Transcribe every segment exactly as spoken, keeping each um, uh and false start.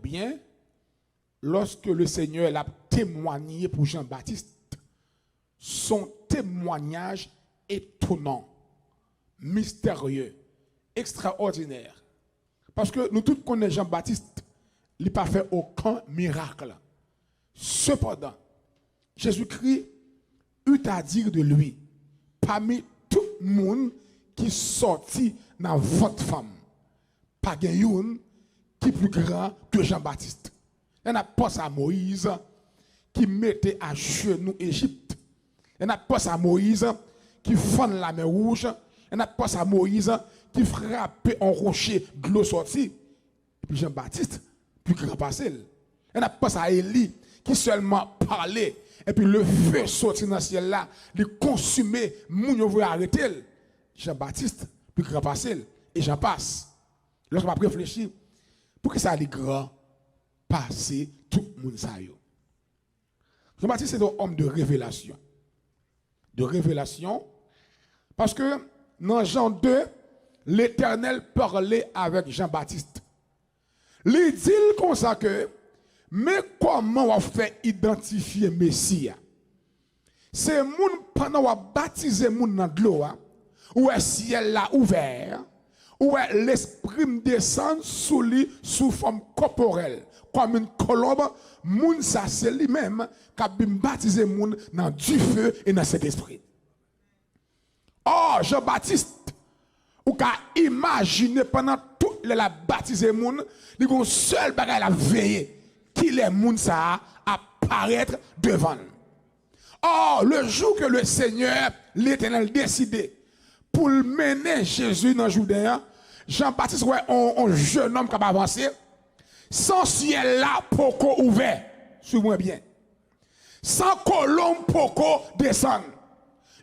byen, lòske le Senyè l ap temwanye pou Jan Batis, se yon temwayaj etonan, misterye, ekstraòdinè. Paske nou tout konnen Jan Batis, li pa fè okenn mirak. Sepandan, Jezikri eut à dire de lui, pami tout moun ki sòti nan vant fanm, pa gen youn ki pli gran ke Jan Batis. Lè n ap panse a Moyiz ki mete ajenou Ejip, lè n ap panse a Moyiz ki fann Lamè Wouj, lè n ap panse a Moyiz ki frape yon woche, dlo sòti. Epi Jan Batis pli gran pase l. Lè n ap panse a Eli ki sèlman pale, epi le feu soti nan syèl la, li konsime moun yo voye arete l. Jan Batis pli gran pase l, e jan pas. Lòske m ap reflechi, poukisa li gran pase tout moun sa yo? Jan Batis se te yon òm de revelasyon. De revelasyon, paske nan Jan de, Letènèl pale avèk Jan Batis. Li di l konsa ke, men kòman w ap fè idantifye Mesi a. Se moun, pandan w ap batize moun nan dlo a, ou wè syèl la ouvè, ou wè Lespri m desann sou li sou fòm kòporèl, kòm yon kolonb, moun sa se li menm k ap vin batize moun nan dife e nan Sentespri. Ò, Jan Batis, ou ka imajine pandan tout lè l ap batize moun, li gon sèl bagay l ap veye, kilè moun sa a ap parèt devan l. Or, le jour que le Seigneur l'Éternel deside pou l mennen Jezi nan Jouden an, Jan Batis wè on, on jennonm k ap avanse, san syèl la poko ouvè. Swiv mwen byen. San kolonb poko desann.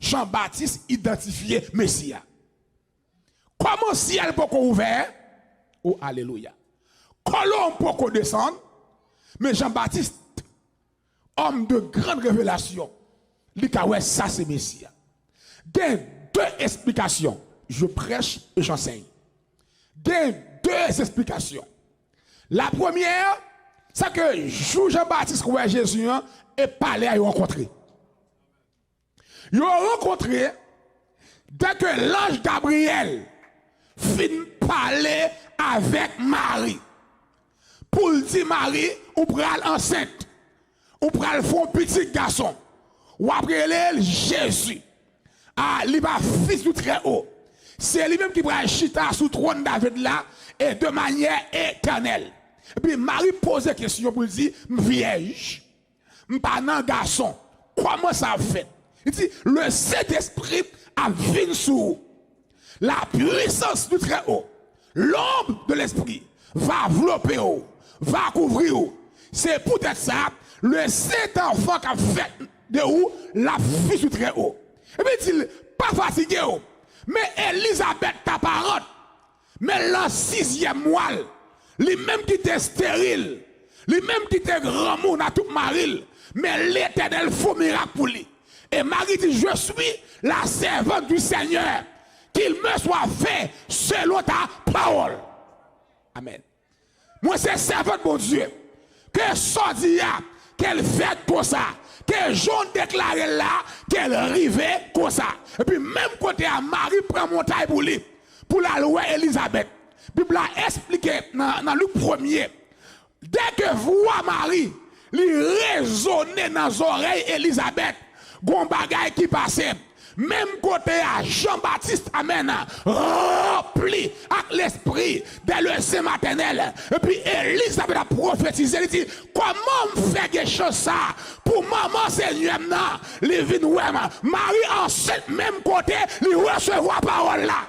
Jan Batis idantifye Mesi a. Kòman syèl poko ouvè? O, alelouya. Kolonb poko desann, men Jan Batis, homme de grande révélation, li ka wè sa se Mesi a. Gen de esplikasyon. Je prêche et j'enseigne. Gen de esplikasyon. La premyè, se ke jou Jan Batis wè Jezi an, e pale a yo rankontre. Yo rankontre dèke lanj Gabriyèl fin pale avèk Mari pou l di Mari, ou pral ansent, ou pral fè yon pitit gason, w ap rele l Jezi. A, li va Fils du Très-Haut. Se li menm ki pral chita sou twòn David la, e de manyè etènèl. Epi Mari poze kesyon pou l di, m vyèj. M pa nan gason. Kòman sa ap fèt? Li di, le Sentespri ap vin sou ou. La puissance du Très-Haut, l'ombre de l'Esprit, va vlope ou, va kouvri ou. Se poutèt sa, le Sentènfan k ap fèt de ou, l ap Fils du Très-Haut. Epi di l, pa fatige w. Men Elizabèt ta parant. Men lan sizyèm mwa l, li menm ki te esteril, li menm ki te granmoun a tout mari l, men Letènèl fè yon mirak pou li. E Mari di, je suis la servante du Seigneur, qu'il me soit fait selon ta parole. Amèn. Mwen se sèvant Bondye. Ke sa w di a, ke l fèt konsa. Ke jan w deklare l la, ke l rive konsa. Epi menm kote a, Mari pran montay pou li, pou l al wè Elizabèt. Bib la esplike nan, nan Lik premye, dèke vwa Mari, li rezone nan zòrèy Elizabèt, gon bagay ki pase. Menm kote a, Jan Batis, amèn, ranpli ak Lespri dè le sen matènèl. Epi Elizabèt ap pwofetize, li di, kòman m fè gen chans sa pou manman Senyè m nan, li vin wè m? Mari ansent menm kote li resevwa pawòl la.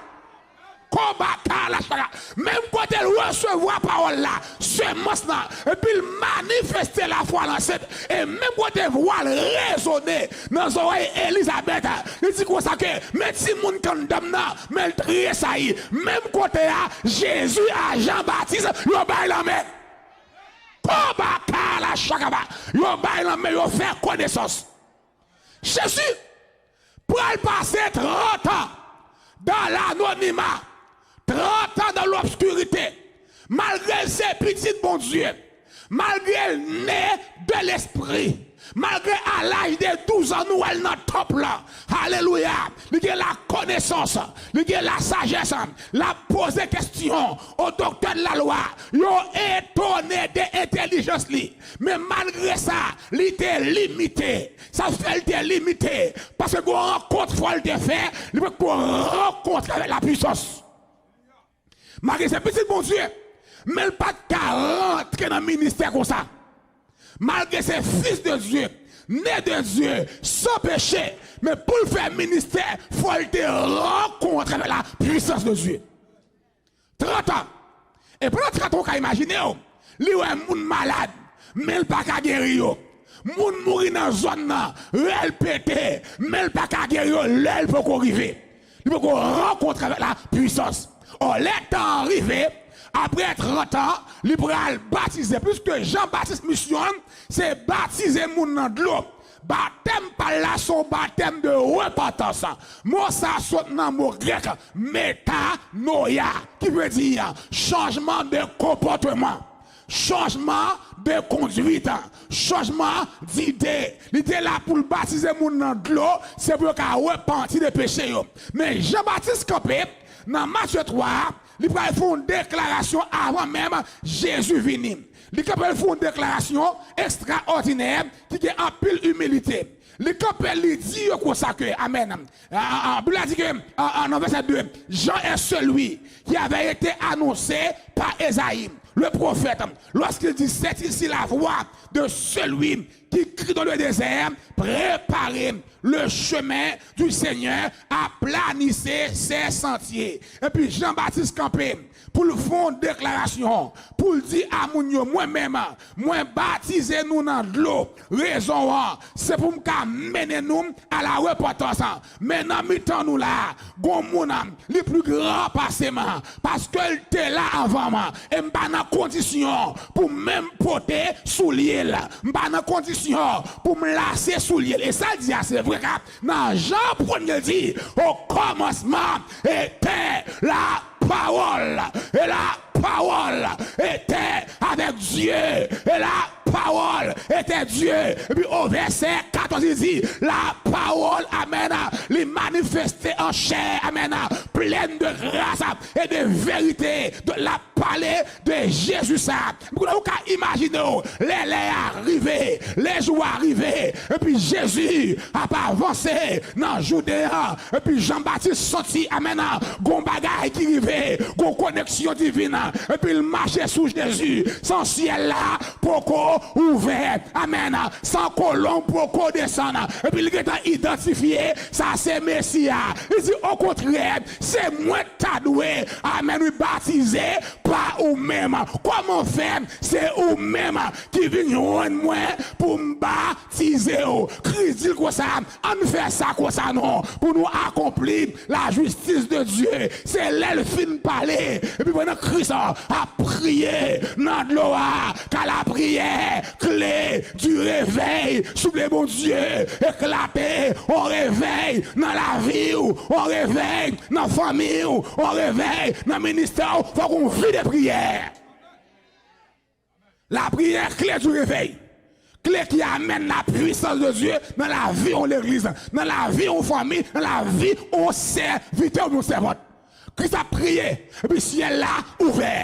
Koba kala chaka. Menm kote l resevwa pawòl la, semans lan, epi l manifeste lafwa l ansent, e menm kote vwa l rezone nan zòrèy Elizabèt, li di konsa ke, men timoun k anndan m nan, men l tresayi. Menm kote a, Jezi a Jan Batis, yo bay lanmen. Koba kala chakaba, yo bay lanmen, yo fè konesans. Jezi pral pase trant an dan lanonima, trant an dan lobskirite, malgre l se pitit Bondye, Malgre l ne de lespri, malgre a laj de douz an nou wè l nan tanp lan, alelouya, li gen lakonesans, li gen lasajès, l ap poze kesyon o doktè de lalwa, yo etone de entelijans li. Men malgre sa, li te limite. Sa fè l te limite, paske gon rankont fò l te fè, li potko rankontre avèk lapwisans. Malgre se pitit Bondye, men l pa t ka rantre nan ministè konsa. Malgre se fis de Dye, ne de Dye, san peche, men pou l fè ministè, fò l te rankontre avèk lapwisans de Dye. Trant an. E pandan trant an, ou ka imajine w, li wè moun malad, men l pa ka geri yo. Moun mouri nan zòn nan, rèl pete, men l pa ka geri yo lè l poko rive. Li poko rankontre avèk lapwisans. Ò, lè tan an rive, apre trant an, li pral batize. Piske Jan Batis misyon an, se batize moun nan dlo. Batèm pa l la se yon batèm de repantans. Mo sa sot nan mo grèk metanoia, ki vle di chanjman de konpòtman, chanjman de kondwit, chanjman dide. Li te la pou l batize moun nan dlo, se pou yo ka repanti de peche yo. Men Jan Batis kanpe nan Matye twa, li pral fè yon deklarasyon avan menm Jezi vini. Li kanpe, l fè yon deklarasyon ekstraòdinè ki gen anpil imilite. Li kanpe, li di yo konsa ke, amèn. A, a, a, Bib la di ke, a, a, nan vèsè de, Jean est celui qui avait été annoncé par Ésaïe, le prophète, lorsqu'il dit, c'est ici la voix de celui qui crie dans le désert, préparez le chemin du Seigneur, aplanissez ses sentiers. Epi Jan Batis kanpe pou l fè yon deklarasyon, pou l di a moun yo, mwen menm, mwen batize nou nan dlo. Rezon an, se pou m ka mennen nou a la repantans. Men nan mitan nou la, gon moun, li pli gran pase m, paske l te la anvan m, e m pa nan kondisyon pou m menm pote soulye l. M pa nan kondisyon pou m lase soulye l. E sa l di a, se vre, ka nan Jan premye, l di, au commencement était la parole, et la parole était avec Dieu, et la parole était Dieu. Epi o vèsè katòz, li di, la parole, amèn, li manifeste an chè, amèn, plèn de gras e de verite. Donk, l ap pale de Jezi sa. Kounye a, ou ka imajine w, lè lè a rive, lè jou a rive, epi Jezi ap avanse nan Jide a, epi Jan Batis santi, amèn, gon bagay ki rive, gon koneksyon divin, epi l mache sou Jezi, san syèl la poko ouvè, amèn, san kolonb poko desann, epi l gentan idantifye sa se Mesi a. Li di, okontrè, se mwen k ta dwe, amèn, wi, batize, pa ou menm. Kòman fè se ou menm ki vin jwenn mwen pou m batize w? Kris di l konsa, ann fè sa konsa non, pou nou akonpli lajistis de Dye. Se lè l fin pale, epi pandan Kris ap priye nan dlo a, ka lapriyè, kle du réveil, souple Bondye, eklate, on revèy nan lavi w, on revèy nan fanmi w, on revèy nan ministè w, fòk ou vide priyè. Lapriyè, kle du réveil. Kle ki amèn lapwisans de Dye nan lavi yon legliz, nan lavi yon fanmi, nan lavi yon sèvitè ou yon sèvant. Kris ap priye, epi syèl la ouvè.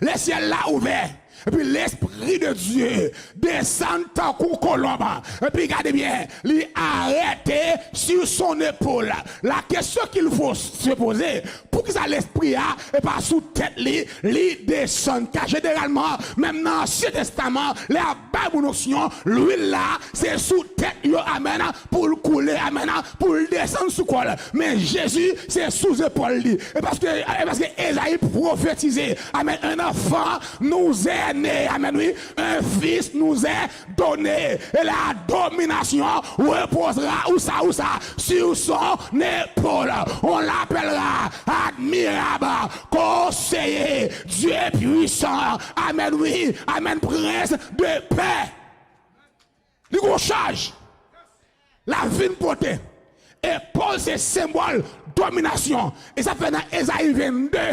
Lè syèl la ouvè, epi Lespri de Dye desann tankou kolonb, epi gade byen, li arete sur son épaule. La question qu'il faut se poser, poukisa Lespri a e pa sou tèt li, li desann? Ka jeneralman, menm nan Ansyen Testaman, lè y ap bay moun onksyon, lwil la, se sou tèt yo, amèn, pou l koule, amèn, pou l desann sou kò l. Men Jezi, se sou zepòl li. E paske, e paske Ezayi pwofetize, amèn, un enfant nous est né, amèn, wi, un fils nous est donné, et la domination reposera, où ça, où ça, sur son épaule. On l'appellera admirable, conseiller, Dieu puissant, amèn, wi, amèn, prince de paix. Li gon chaj. L ap vin pote. Epòl se senbòl dominasyon. E sa fè nan Ezayi vennde,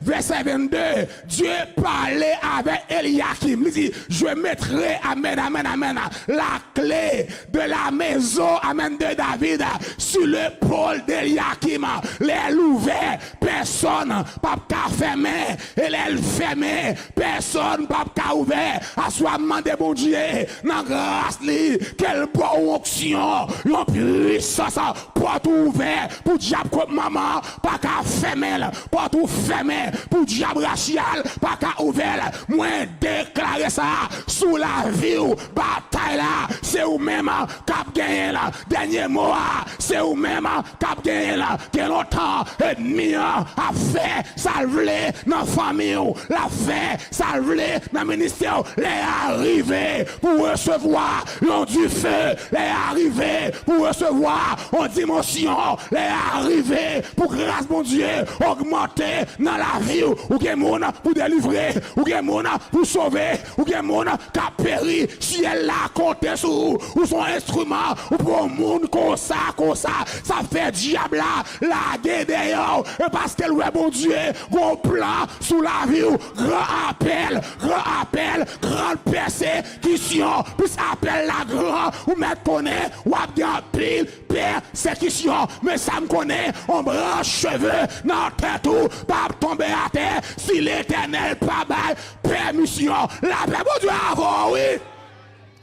vèsè vennde, Dye pale avèk Elyakim. Li di, Je mettrai, amèn, amèn, amèn, la clé de la maison, amèn, de David sur l'épaule d'Eliakim. Lè l ouvè, pèsonn p ap ka fèmen. E lè l fèmen, pèsonn p ap ka ouvè. Aswè a, m mande Bondye, nan gras li, ke l ba w onksyon, yon pwisans, pòt ou ouvè pou dyab kot manman pa ka fèmen l, pòt ou fèmen pou dyab rasyal pa ka ouvè l. Mwen deklare sa sou lavi w, batay la, se ou menm k ap genyen l. Dènye mo a, se ou menm k ap genyen l. Gen lontan, ènmi an ap fè sa l vle nan fanmi w, l ap fè sa l vle nan ministè w. Lè a rive pou w resevwa yon dife. Lè a rive pou w resevwa yon dimansyon. Lè a rive pou gras Bondye ogmante nan lavi w. Ou gen moun pou delivre. Ou gen moun pou sove. Ou gen moun k ap peri. Syèl la konte sou ou. Ou se yon enstriman. Ou pa yon moun konsa, konsa. Sa fè dyab la lage dèyè w. E paske l wè Bondye gon plan sou lavi w. Gran apèl, gran apèl, gran pèsekisyon. Plis apèl la gran, ou mèt konnen w ap gen anpil pèsekisyon. Men sa m konnen, yon branch cheve nan tèt ou p ap tonbe atè si Letènèl pa bay pèmisyon. Lapè Bondye avè w, wi.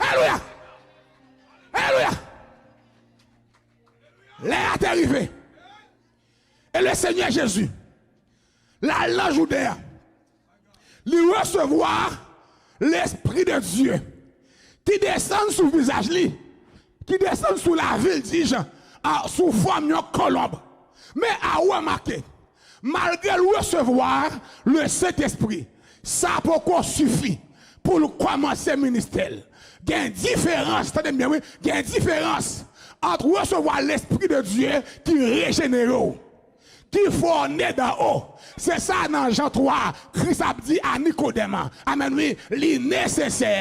Alelouya! Alelouya! Lè a te rive. E le Senyè Jezi, l al nan Jide a. Li resevwa Lespri de Dye ki desann sou vizaj li, ki desann sou lavi l, di Jan, a, sou fòm yon kolonb. Men a remake, malgre l resevwa Lesentespri, sa poko sifi pou l kòmanse ministè l. Gen diferans, tande m byen, wi, gen diferans ant resevwa Lespri de Dye ki rejenere w, ki fòne dan o. Se sa nan Jan twa, Kris ap di a Nikodèm. Amèn, wi, li nesesè,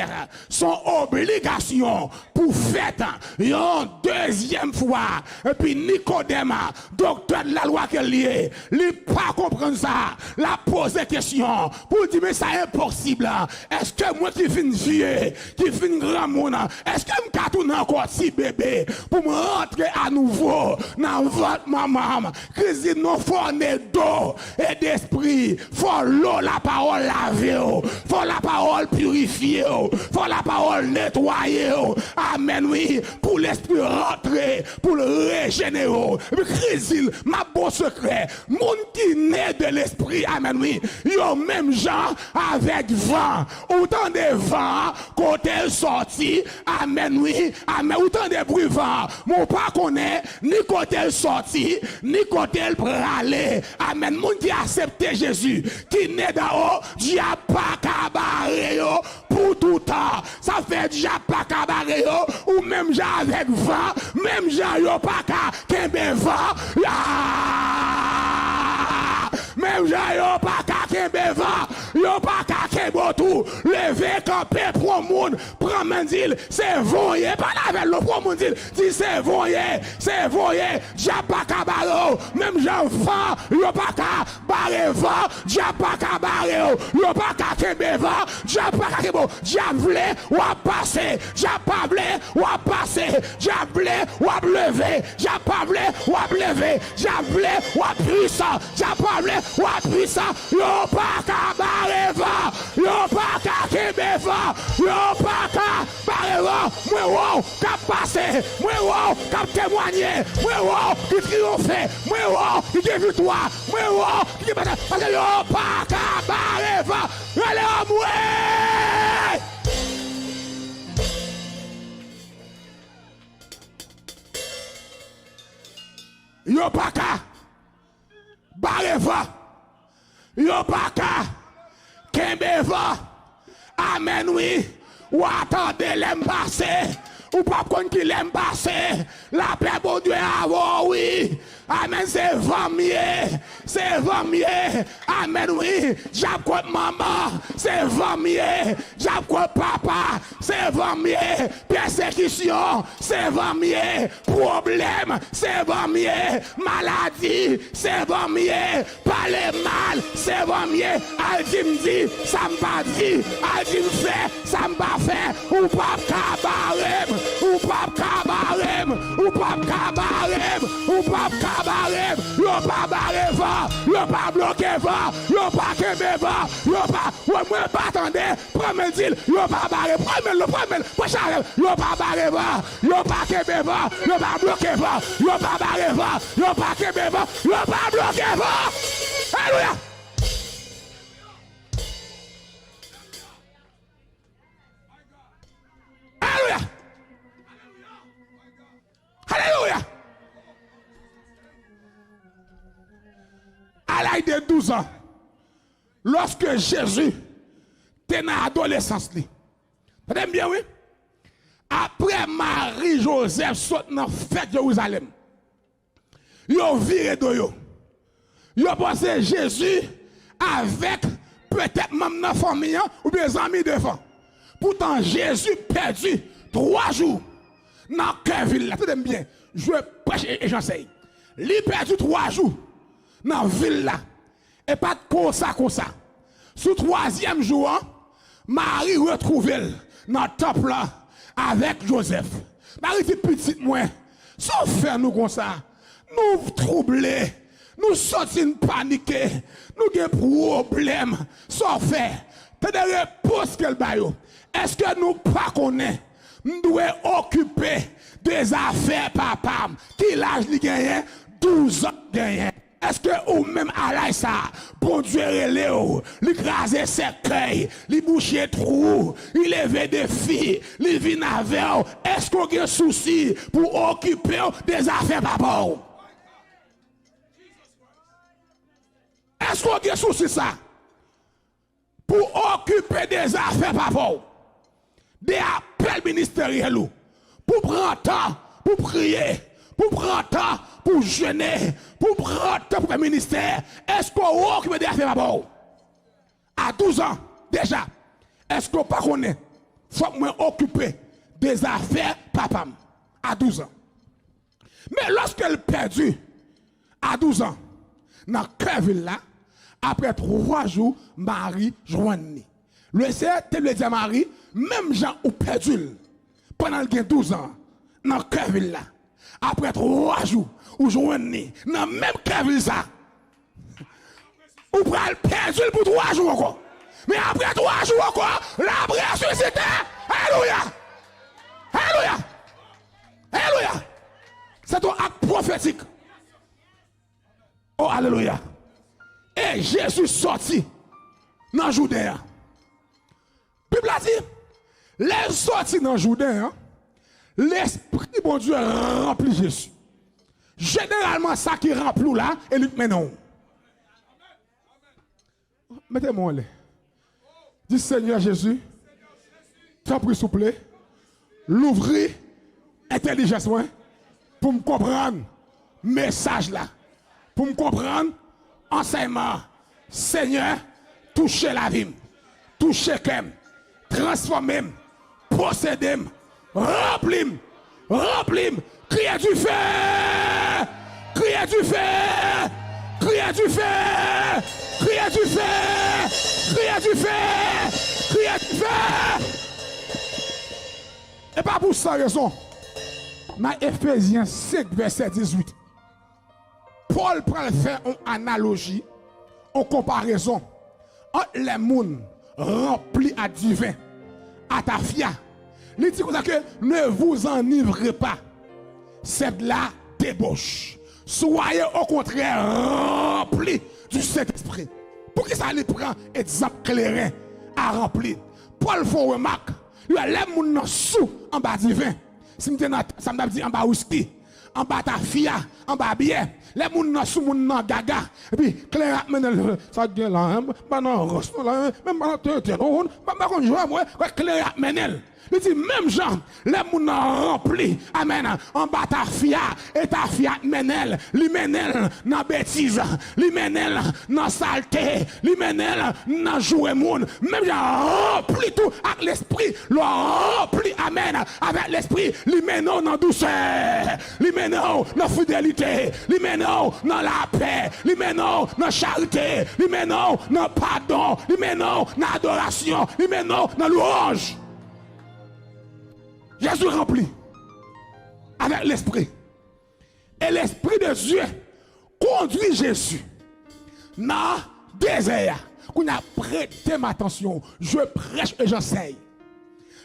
se yon obligasyon pou fèt yon dezyèm fwa. Epi Nikodèm, doktè de lalwa ke l ye, li pa konprann sa. L ap poze kesyon pou l di, men sa enposib. Èske mwen ki fin vye, ki fin granmoun, èske m ka tounen ankò ti bebe pou m rantre anouvo nan vant manman m? Kris di, non, fò w ne do e despri. Fò lo lapawòl lave w. Fò lapawòl pirifye w. Fò lapawòl netwaye w. Amèn, wi. Pou Lespri rantre, pou l rejenere w. Epi Kris di l, m ap ba w sekrè. Moun ki ne de Lespri, amèn, wi, yo menm jan avèk van. Ou tande van an, kote l sòti, amèn, wi, amèn. Ou tande bri van an, men w pa konnen ni kote l sòti, ni kote l prale. Amèn. Moun ki aksepte Jezi, ki ne dan o, dyab pa ka bare yo pou toutan. Sa fè dyab pa ka bare yo, ou menm jan avèk van, menm jan yo pa ka kenbe van. Ah! Menm jan yo pa ka kenbe van, yo pa ka kenbe w tou. Leve kanpe, pran moun, pran men, di l, se van w ye. Pale avè l non, pran moun, di l, di se van w ye, se van w ye. Dyab pa ka bare w. Menm jan van, yo pa ka bare van, dyab pa ka bare w. Yo pa ka kenbe van, dyab pa ka kenbe w. Dyab vle, w ap pase. Dyab pa vle, w ap pase. Dyab vle, w ap leve. Dyab pa vle, w ap leve. Dyab vle, w ap pwisan. Dyab pa vle, w ap pwisan. Yo pa ka bare van. Yo pa ka kenbe van. Yo pa ka bare van. Mwen wè w k ap pase. Mwen wè w k ap temwanye. Mwen wè w ki triyonfe. Mwen wè w ki gen viktwa. Mwen wè w ki gen batay. Paske yo pa ka bare van. Rele anmwe! Yo pa ka bare van. Yo pa ka kenbe van. Amèn, wi. W a tande lè m pase. Ou p ap konn ki lè m pase. Lapè Bondye avè w, wi. Amèn, se van m ye. Se van m ye. Amèn, wi. Dyab kot manman, se van m ye. Dyab kot papa, se van m ye. Pèsekisyon, se van m ye. Pwoblèm, se van m ye. Maladi, se van m ye. Pale mal, se van m ye. Al di m di, sa m pa di. Al di m fè, sa m pa fè. Ou p ap ka bare m. Ou p ap ka bare m. Ou p ap ka bare m. Ou p ap ka bare m. Yo pa bare van. Yo pa bloke van. Yo pa kenbe van. Yo pa, wè, mwen pa tande. Pran men l, di l, yo pa bare. Pran men l, pran men l. Pran chalè. Yo pa bare van. Yo pa kenbe van. Yo pa bloke van. Yo pa bare van. Yo pa kenbe van. Yo pa bloke van. Alelouya. Alelouya. Alelouya. A laj de douz an, lòske Jezi te nan adolesans li, tande m byen, wi, apre Mari Jozèf sot nan fèt Jerizalèm, yo vire do yo. Yo panse Jezi avèk petèt manm nan fanmi an oubyen zanmi devan. Poutan, Jezi pèdi twa jou nan kè vil la. Tande m byen, je prêche et j'enseigne. Li pèdi twa jou nan vil la. E pa t konsa konsa. Sou twazyèm jou an, Mari retwouve l nan tanp lan avèk Jozèf. Mari di, "Pitit mwen, sa w fè nou konsa? Nou twouble, nou santi n panike, nou gen pwoblèm. Sa w fè?" Tande repons ke l ba yo. "Èske nou pa konnen m dwe okipe de zafè papa m?" Ki laj li genyen? Douz an l genyen. Èske ou menm a laj sa a, Bondye rele w, li kraze sèkèy, li bouche twou, li leve defi, li vin avè w? Èske w gen sousi pou w okipe w de zafè papa w? Èske w gen sousi sa? Pou okipe de zafè papa w, de apèl ministeryèl ou, pou pran tan pou priye, pou pran tan pou jene, pou pran tan pou fè ministè. Èske w okipe de zafè papa w? A douz an, deja, èske w pa konnen fòk mwen okipe de zafè papa m? A douz an. Men lòske l pèdi a douz an, nan kè vil la, apre twa jou, Mari jwenn li. Lesenyè te vle di a Mari, menm jan ou pèdi l pandan l gen douz an, nan kè vil la, apre twa jou, ou jwenn li nan menm kè vil sa. Ou pral pèdi l pou twa jou ankò. Men apre twa jou ankò, l ap resisite. Alelouya! Alelouya! Alelouya! Se yon ak pwofetik. Oh, alelouya! E Jezi sòti nan Jouden an. Bib la di, lè l sòti nan Jouden an, Lespri Bondye ranpli Jezi. Jeneralman, sa ki ranpli w la, e li k mennen w. Mete men w anlè. Di, Senyè Jezi, tanpri, souple, louvri entèlijans mwen pou m konprann mesaj la, pou m konprann ansèyman an. Senyè, touche lavi m, touche kè m, transfòme m, posede m, ranpli m, ranpli m. Kriye dife! Kriye dife! Kriye dife! Kriye dife! Kriye dife! Kriye dife! E pa pou san rezon, nan Efezyen senk, vèsè dizuit, Pòl pral fè yon analoji, yon konparezon ant lè moun ranpli a diven, a tafya. Li di konsa ke, ne vous enivrez pas, c'est de la débauche. Soyez au contraire remplis du Saint-Esprit. Poukisa li pran egzanp kleren a ranpli? Pòl fè yon remak. Li wè lè moun nan sou anba diven, si m te nan sa, m t ap di anba wiski, anba tafya, anba byè. Lè moun nan sou, moun nan gaga. Epi kleren ap mennen l. Sa k gen la, hein? M pa nan rans non la, hein? Men m pa nan tenten non. M pa, m pa konn jwè mwen. Wè kleren ap mennen l. Li di, menm jan, lè moun nan ranpli, amèn, anba tafya, e tafya mennen l, li mennen l nan betiz, li mennen l nan salte, li mennen l nan joure moun. Menm jan, ranpli tou ak lespri, lè w ranpli, amèn, avèk lespri, li mennen w nan dousè. Li mennen w nan fidelite. Li mennen w nan lapè. Li mennen w nan charite. Li mennen w nan padon. Li mennen w nan adorasyon. Li mennen w nan lwanj. Jezi ranpli avèk Lespri. E Lespri de Dye kondui Jezi nan dezè a. Kounye a, prete m atansyon. Je prêche et j'enseigne.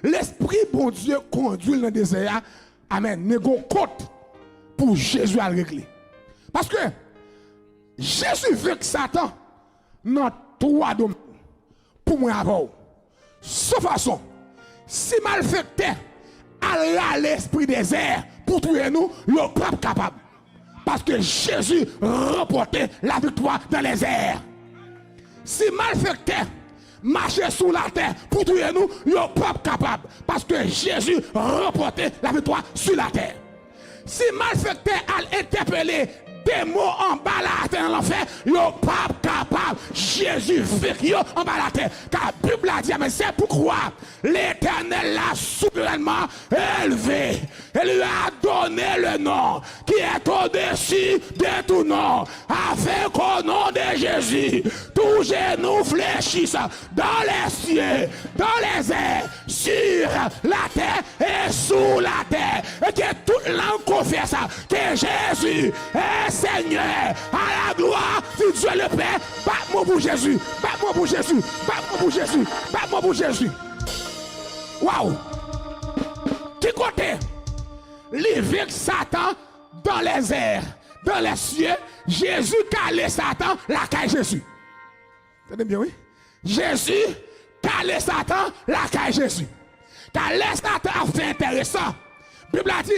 Lespri Bondye kondui l nan dezè a. Amèn. Men gon kont pou Jezi al regle. Paske Jezi venk Satan nan twa domèn pou mwen avè w. San fason, si malfektè al rale espri dezè pou touye nou, yo p ap kapab. Paske Jezi ranpòte laviktwa dans les airs. Si malfektè mache sou latè pou touye nou, yo p ap kapab. Paske Jezi ranpòte laviktwa sou latè. Si malfektè al entèpele demon anba latè nan lanfè, yo p ap kapab. Jezi venk yo anba latè. Ka Bib la di, amèn, c'est pourquoi l'Éternel l'a souverainement élevé et lui a donné le nom qui est au-dessus de tout nom, afin qu'au nom de Jésus, tout genou fléchisse dans les cieux, dans les airs, sur la terre et sous la terre. Et que toute langue confesse que Jésus est Seigneur, à la gloire de Dieu le Père. Bat men w pou Jezi, bat men w pou Jezi, bat men w pou Jezi, bat men w pou Jezi. Waw! Ki kote? Li venk Satan dans les airs, dans les cieux. Jezi kale Satan lakay Jezi. Tande m byen, wi. Jezi kale Satan lakay Jezi. Ka lè Satan ap fè enteresan, Bib la di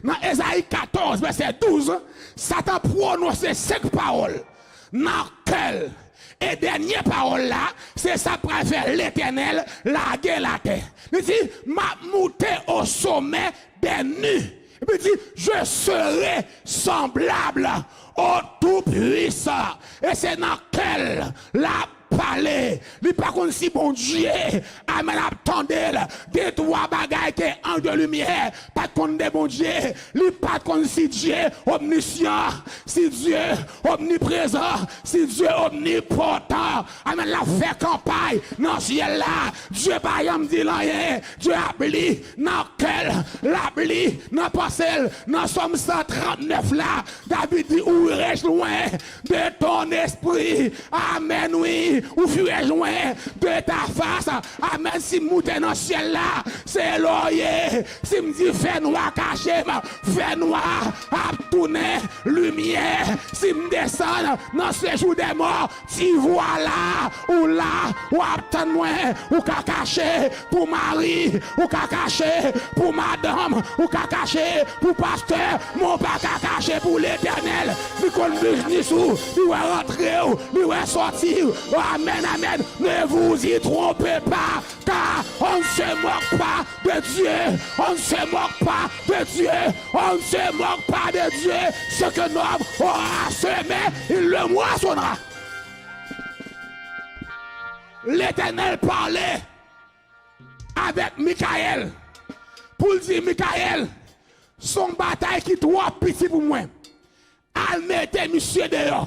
nan Ezayi katòz, vèsè douz, Satan pwononse senk pawòl nan kè l. E dènye pawòl la, se sa k pral fè Letènèl lage l atè. Li di, m ap moute au sommet des nues. Epi di, je serai semblable au Tout-Puissant. E se nan kè l l ap pale. Li pa konn si Bondye, amèn, ap tande l. Gen twa bagay ke anj de limyè pa t konn de Bondye. Li pa t konn si Dye omnisyan, si Dye omniprezan, si Dye omnipotan. Amèn, l ap fè kanpay nan syèl la. Dye pa janm di l anyen. Dye ap li nan kè l, l ap li nan panse l. Nan Sòm san trannèf la, David di, ou rejwenn de ton espri. Amèn, wi. Ou fi rejwenn de ta fas. Amèn. Si m moute nan syèl la, se la w ye. Si m di fènwa kache m, fènwa ap tounen limyè. Si m desann nan sejou dè mò, ti vwala, ou la, w ap tann mwen. Ou ka kache pou mari, ou ka kache pou madanm, ou ka kache pou pastè, men w pa ka kache pou Letènèl. Li konn biznis ou, li wè rantre w, li wè sòti w. Amèn, amèn. Ne vous y trompez pas, car on ne se moque pas de Dieu. On ne se moque pas de Dieu. On ne se moque pas de Dieu. Ce qu'un homme aura semé, il le moissonnera. Letènèl pale avèk Mikayèl pou l di, Mikayèl, se yon batay ki twò piti pou mwen. Al mete misye deyò.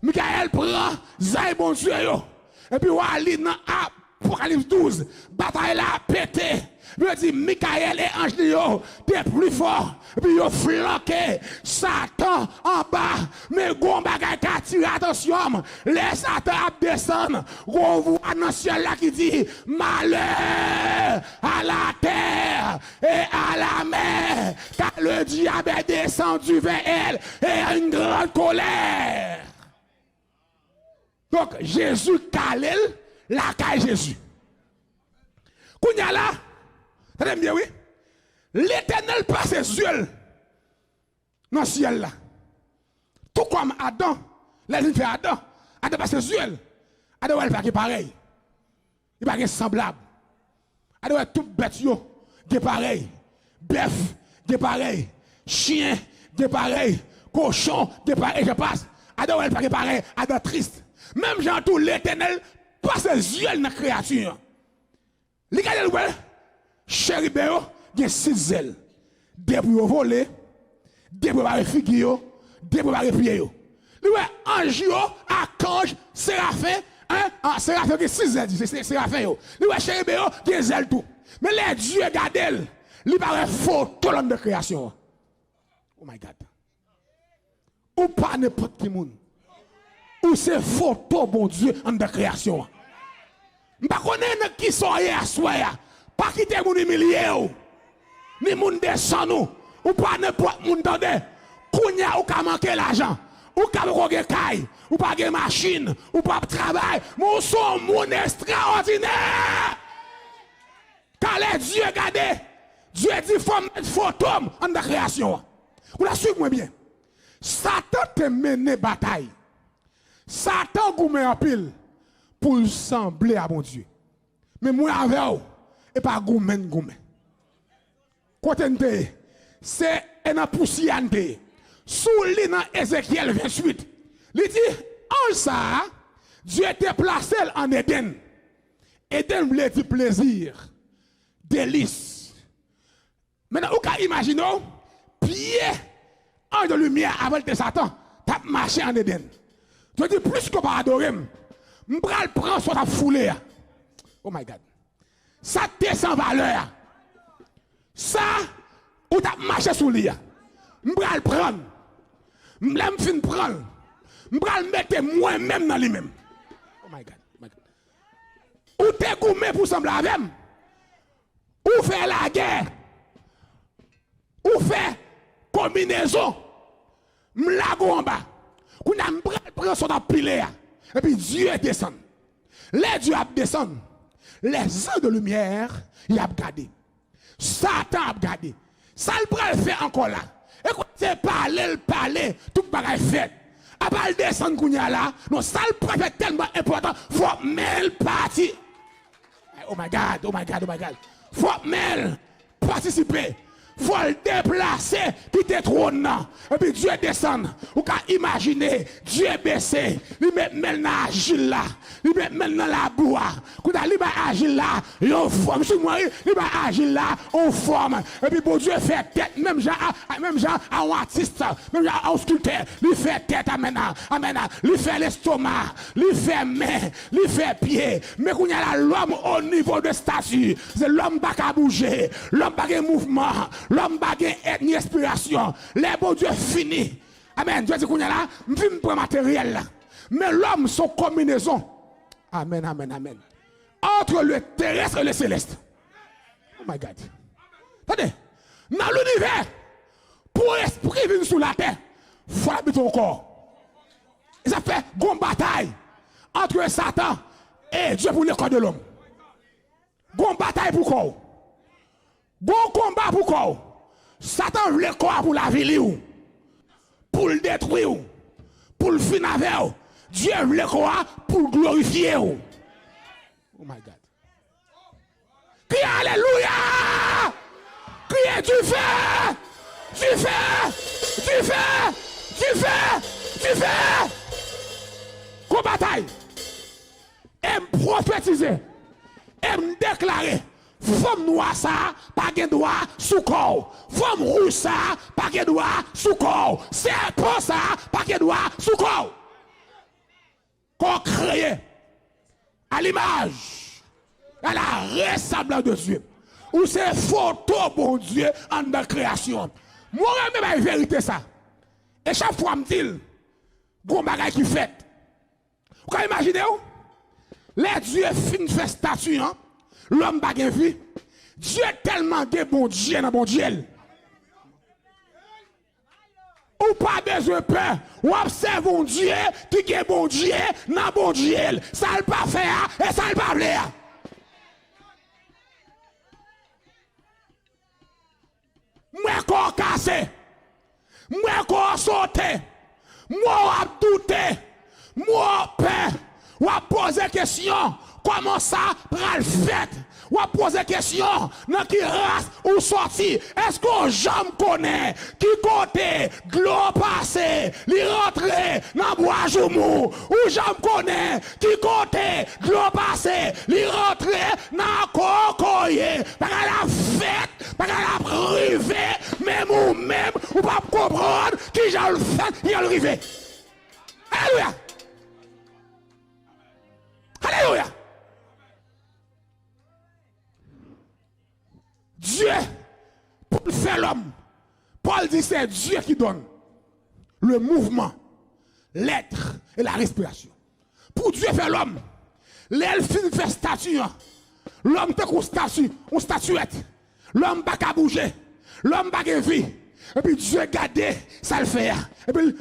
Mikayèl pran zay Bondye yo. Epi w a li nan Apokalips douz, batay la pete. Yo di Mikayèl e anj li yo te pli fò. Epi yo flanke Satan anba. Men gon bagay k atire atansyon m. Lè Satan ap desann, gon vwa nan syèl la ki di, malheur à la terre et à la mer, car le diable est descendu vers elle et à une grande colère. Donk, Jezi kale l lakay Jezi. Kounye a la, tande m byen, wi. Letènèl pase zye l nan syèl la. Tou kòm Adan, lè l vin fè Adan, Adan pase zye l. Adan wè l pa gen parèy. Li pa gen sanblab. Adan wè tout bèt yo, gen parèy. Bèf gen parèy. Chen gen parèy. Kochon gen parèy, e j'en passe. Adan w wè l pa gen parèy, adan tris. Menm jan tou, Letènèl pase zye l nan kreyati an. Li gade l wè, cheriben yo gen sis zèl. De pou yo vole, de pou yo bare figi yo, de pou yo bare pye yo. Li wè anj yo, akanj, serafen, en, an, serafen yo gen sis zèl, di, se, se, serafen yo. Li wè cheriben yo gen zèl tou. Men lè Dye gade l, li pa wè foto l anndan kreyasyon an. Oh my God. Ou pa nenpòt ki moun. Ou se foto Bondye anndan kreyasyon an. M pa konnen nan kisa w ye aswè a. Pa kite moun imilye w, ni moun desann ou. Ou pa nenpòt moun, tande. Kounye a, ou ka manke lajan. Ou ka poko gen kay. Ou pa gen machin. Ou p ap travay. Men ou se yon moun ekstraòdinè. Ka lè Dye gade, Dye di, "Fò m met foto m anndan kreyasyon an." Ou la swiv mwen byen. Satan te mennen batay. Satan goumen anpil pou l sanble a Bondye. Men mwen avè w, e pa goumen n goumen. Kote n te ye? Se e nan pousyè a n te ye. Si w li nan Ezekyèl venntuit, li di, anj sa a, Dye te plase l ann Edenn. Edenn vle di plezi, delis. Mentnan, ou ka imajine w, pye anj de limyè, avan l te Satan, t ap mache ann Edenn. Dye di, "Pliske w pa adore m, m pral pran sa w t ap foule a." Oh my God. Sa k te san valè a, sa ou t ap mache sou li a, m pral pran l. M, lè m fin pran l, m pral mete mwen menm nan li menm. Oh my God, oh my God. Ou te goumen pou w sanble avè m. Ou fè lagè. Ou fè konbinezon. M lage w anba. Kounye a, m pral pran sa w t ap pile a. Epi Dye desann. Lè Dye ap desann, lèzanj de limyè, y ap gade. Satan ap gade. Sa l pral fè ankò la? E kwa se pale l pale, tout bagay fèt. Apa l desann kounye a la? Non, sa l pral fè tèlman enpòtan, fòk men l pati. Oh my God, oh my God, oh my God. Fòk men l patisipe. Fò l deplase, kite twòn nan. Epi Dye desann. Ou ka imajine, Dye bese. Li met men l nan ajil la. Li met men l nan labou a. Kounye a, li bay ajil la yon fòm. Sou mwen, wi, li bay ajil la yon fòm. Epi Bondye fè tèt, menm jan a, a, menm jan a yon atis, menm jan a yon skiltè. Li fè tèt, amèn, amèn. Li fè lestoma, li fè men, li fè pye. Men kounye a la, lòm o nivo de stati, se lòm pa ka bouje, lòm pa gen mouvman, lòm pa gen èt ni espirasyon. Lè Bondye fini, amèn, Dye di kounye a la, m fin pran materyèl la. Men lòm se yon konbinezon. Amèn, amèn, amèn. Entre le terrestre et le céleste. Oh my God. Tande, nan linivè, pou espri vin sou latè, fò l abite yon kò. E sa fè gon batay entre Satan et Dieu pour le corps de l'homme. Gon batay pou kò w. Gon konba pou kò w. Satan vle kò a pou l avili w, pou l detwi w, pou l fin avè w. Dye vle kò a pou l glorifye w. Oh my God. Kriye alelouya! Kriye dife! Dife! Dife! Dife! Dife! Gon batay! E m pwofetize, e m deklare, fanm nwa sa a pa gen dwa sou kò w. Fanm wouj sa a pa gen dwa sou kò w. Sèpan sa a pa gen dwa sou kò w. Kò w kreye à l'image, à la ressemblance de Dieu. Ou se foto Bondye anndan kreyasyon an. Mwen renmen bay verite sa. E chak fwa m di l, gon bagay ki fèt. Ou ka imajine w? Lè Dye fin fè stati an, lòm pa gen vi. Dye tèlman gen Bondye nan Bondye l. Ou pa bezwen pè. W ap sèvi yon Dye ki gen Bondye nan Bondye l. Sa l pa fè a e sa l pa vle a. M wè kò w kase. M wè kò w sote. M wè w ap doute. M wè w pè. W ap poze kesyon. Kòman sa pral fèt? W ap poze kesyon, nan ki ras ou sòti? Èske w janm konnen ki kote dlo pase, li rantre nan bwa joumou? Ou janm konnen ki kote dlo pase, li rantre nan kokoye? Bagay la fèt, bagay la ap rive, menm ou menm, ou p ap konprann kijan l fèt, kijan l rive. Alelouya! Alelouya! Dye, pou l fè lòm, Pòl di se Dye ki donn le mouvman, l'être et la respiration. Pou Dye fè lòm, lè l fin fè stati an, lòm tankou stati, yon statyèt. Lòm pa ka bouje. Lòm pa gen vi. Epi Dye gade sa l fè a. Epi l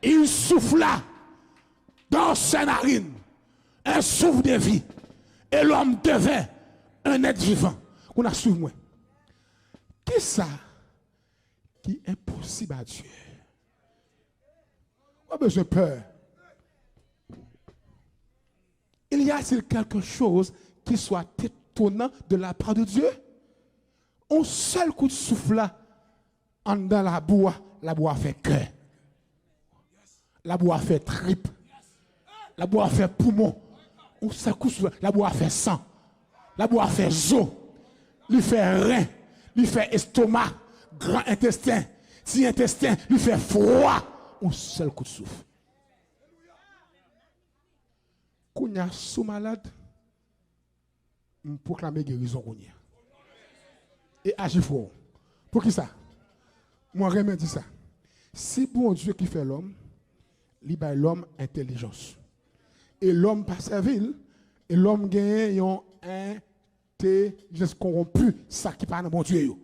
Il souffla dans ses narines un souffle de vie, et l'homme devint un être vivant. Kounye a swiv mwen. Kisa ki enposib a Dye? Ou pa bezwen pè. Il y a-t-il quelque chose qui soit étonnant de la part de Dieu? On sèl kout souf la, anndan labou a, labou a fè kè. Labou a fè trip. Labou a fè poumon. On sèl kout souf la, labou a fè san. Labou a fè zo. Li fè ren. Li fè estoma. Gran entesten. Ti entesten. Li fè fwa. On sèl kout souf. Kounye a, si w malad, m pwoklame gerizon kounye a. E aji fò. Poukisa? Mwen renmen di sa. Si Bondye ki fè lòm, li bay lòm entèlijans. E lòm pa sèvi l, e lòm genyen yon entèlijans kowonpi, sa ki pa nan Bondye yo.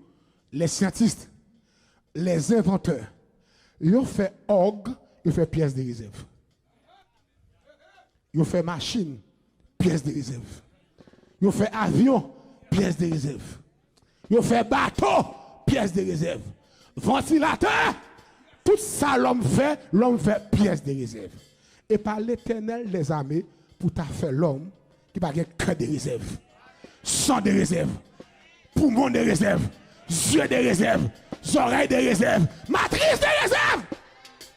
Lè syantis, lè envantè, yo fè òg, yo fè pyès de rezèv. Yo fè machin, pyès de rezèv. Yo fè avyon, pyès de rezèv. Yo fè bato, pyès de rezèv. Vantilatè, tout sa lòm fè, lòm fè pyès de rezèv. E pa Letènèl dèzame pou ta fè lòm ki pa gen kè de rezèv, san de rezèv, poumon de rezèv, zye de rezèv, zòrèy de rezèv, matris de rezèv.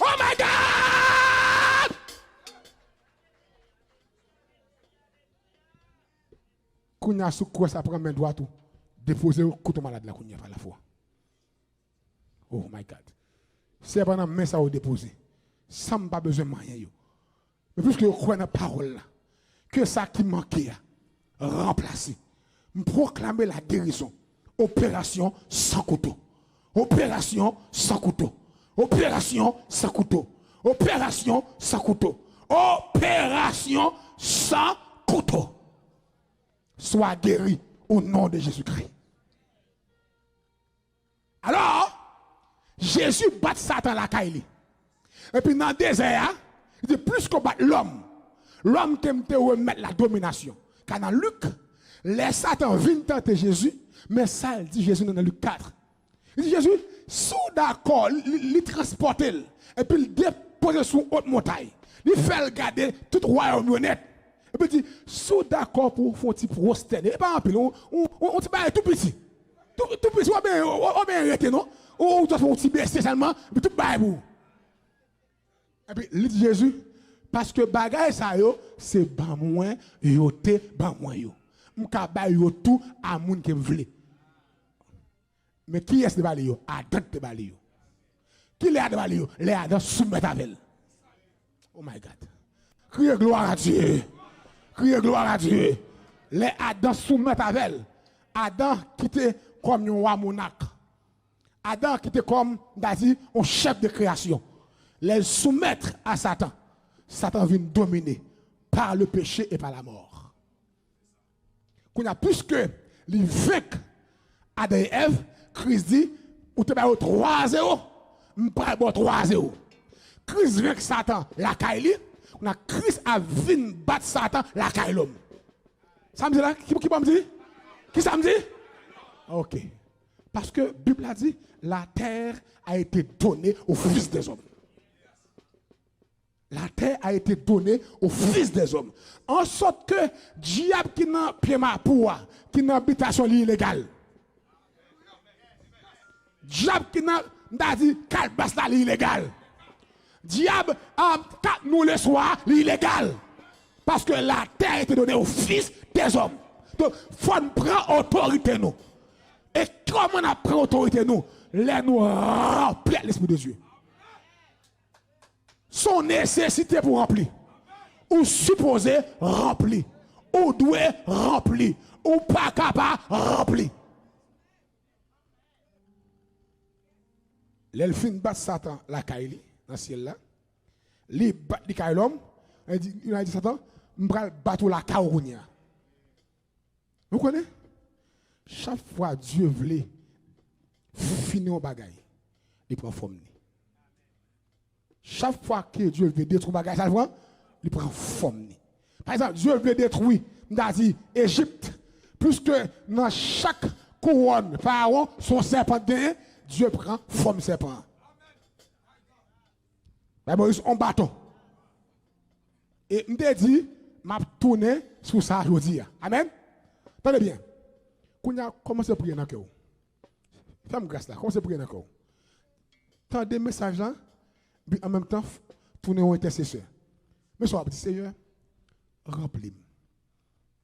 Oh my God! Kounye a, si w kwè sa, pran men dwat ou, depoze l kote w malad la kounye a pa lafwa. Oh my God. Seyè, pa nan men sa yo depoze. Sa m pa bezwen manyen yo. Men piske yo kwè nan pawòl la, ke sa ki manke a ranplase. M pwoklame la gerizon. Operasyon san kouto. Operasyon san kouto. Operasyon san kouto. Operasyon san kouto. Operasyon san kouto. Swa geri o non de Jezikri. Alò, Jezi bat Satan lakay li. Epi nan dezè a, li di, plis ke w bat lòm, lòm ke m te remèt la dominasyon. Ka nan Lik, lè Satan vin tante Jezi, men sa l di Jezi nan, nan Lik kat. Li di Jezi, si w dakò, li, li, li transpòte l, epi l depoze l sou yon wòt montay. Li fè l gade tout wayòm yo nèt. Epi l di, si w dakò pou w fè yon ti pwostène, e pa anpil, yon, yon, yon, yon ti bagay tou piti. Tou, tou piti, w ap byen, w ap byen rete non. Ou, ou just fè yon ti bese sèlman, epi tout bagay pou ou. Epi li di Jezi, paske bagay sa yo, se ban mwen yo te ban mwen yo. M ka bay yo tou a moun ke m vle. Men kiyès te ba li yo? Adan te ba li yo. Ki lè Adan ba li yo? Lè Adan soumèt avè l. Oh my God. Kriye gloire à Dieu. Kriye gloire à Dieu. Lè Adan soumèt avè l. Adan ki te kòm yon wa monak. Adan ki te kòm, m ta di, yon chèf de kreyasyon. Lè l soumèt a Satan, Satan vin domine par le péché et par la mort. Kounye a, piske li venk Adan e Èv, Kris di, ou te ba yo twa zewo, m pral ba w twa zewo. Kris venk Satan lakay li, kounye a Kris ap vin bat Satan lakay lòm. Sa m di la? Ki, ki bò m di? Ki sa m di? Ok. Paske Bib la di, la terre a été donnée aux fils des hommes. La terre a été donnée aux fils des hommes. An sòt ke dyab ki nan pye mapou a, ki nan bitasyon li ilegal. Dyab ki nan, m ta di, kalbas la, li ilegal. Dyab, a, kat nou leswa, li ilegal. Paske la terre a été donnée aux fils des hommes. Donk, fò n pran otorite nou. E kòman n ap pran otorite nou? Lè nou ranpli ak Lespri de Dye. Se yon nesesite pou ranpli. Ou sipoze ranpli. Ou dwe ranpli. Ou pa ka pa ranpli. Lè l fin bat Satan lakay li, nan syèl la, li bat li kay lòm, li di, li di Satan, "M pral bat ou lakay ou kounye a." Nou konnen? Chak fwa Dye vle fini yon bagay, li pran fòm li. Chak fwa ke Dye vle detwi yon bagay, sa l pran? Li pran fòm li. Pa egzanp, Dye vle detwi, m ta di, Ejip. Pliske nan chak kouwòn Farawon, se yon sèpan k genyen, Dye pran fòm sèpan an. Bay Moyiz yon baton. E m te di, m ap tounen sou sa jodi a. Amèn? Tande byen. Kounye a, kòmanse priye nan kè w. Fè m gras la, kòmanse priye nan kè w. Tande mesaj la, epi an menm tan, f-, tounen yon entèsesè. Men sa w ap di, Seyè, ranpli m.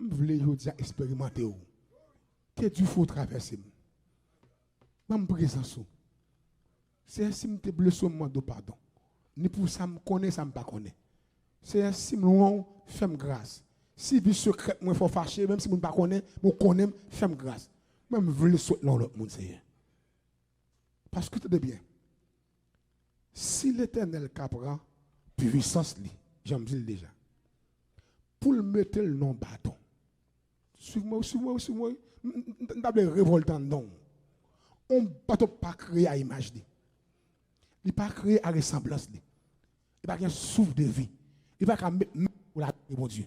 M vle jodi a eksperimante w. Ke dife w travèse m. Ban m prezans ou. Seyè, si m te blese w, m mande w padon. Ni pou sa m konnen, sa m pa konnen. Seyè, si m lwen w, fè m gras. Si vi sekrè mwen fè w fache, menm si moun pa konnen, men w konnen m, fè m gras. Mwen, m vle sot nan yon lòt moun, Seyè. Paske, tande byen, si Letènèl ka pran pwisans li, jan m di l deja, pou l mete l nan yon baton, swiv mwen, swiv mwen, swiv mwen, m, m, m, m ta vle revòlte anndan w. Yon baton pa kreye a imaj li. Li pa kreye a resanblans li. Li pa gen souf de vi. Li pa ka met men pou l adore Bondye.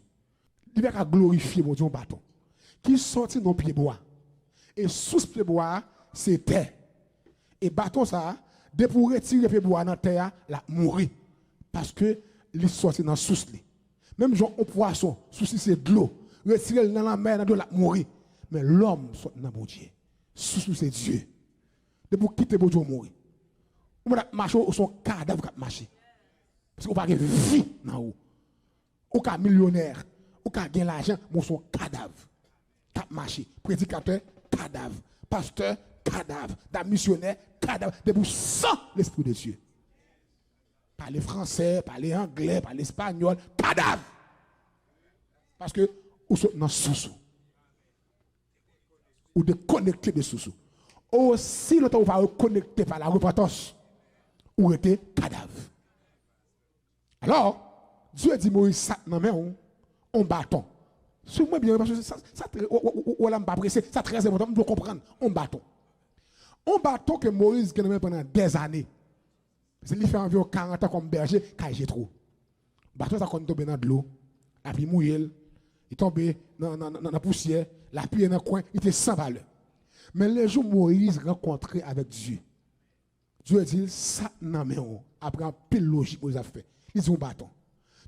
Li pa ka glorifye Bondye, yon baton ki sòti nan pye bwa. E sous pye bwa a, se tè. E baton sa a, depi w retire pye bwa a nan tè a, l ap mouri. Paske li sòti nan sous li. Menm jan yon pwason, sous li se dlo. Retire l nan lanmè, nan dlo, l ap mouri. Men lòm sòt nan Bondye. Sous nou se Dye. Depi w kite Bondye, w mouri. Ou mèt ap mache, ou se yon kadav k ap mache. Paske ou pa gen vi nan ou. Ou ka milyonè, ou ka gen lajan, men ou se yon kadav k ap mache. Predikatè, kadav. Pastè, kadav. Dam misyonè, kadav. Depi w san Lespri de Dye. Pale fransè, pale anglè, pale espanyòl, kadav! Paske ou sot nan sous ou. Ou dekonekte de sous ou. Osi lontan ou pa rekonekte pa la repantans, ou rete kadav. Alò, Dye di Moyiz, sa k nan men w, yon baton. Swiv mwen byen, paske sa, sa trè, w, w, w, w, w, la m pa prese, sa trè enpòtan, m vle w konprann, yon baton. Yon baton ke Moyiz gen nan men l pandan dèzane. Se li fè anviwon karant an kòm bèje kay Jetwo. Baton sa konn tonbe nan dlo, lapli mouye l, li tonbe nan, nan, nan, nan pousyè, lapli nan kwen, li te san valè. Men lejou Moyiz rankontre avèk Dye, Dye di l, "Sa k nan men w." Apre anpil lojik Moyiz ap fè, li di yon baton.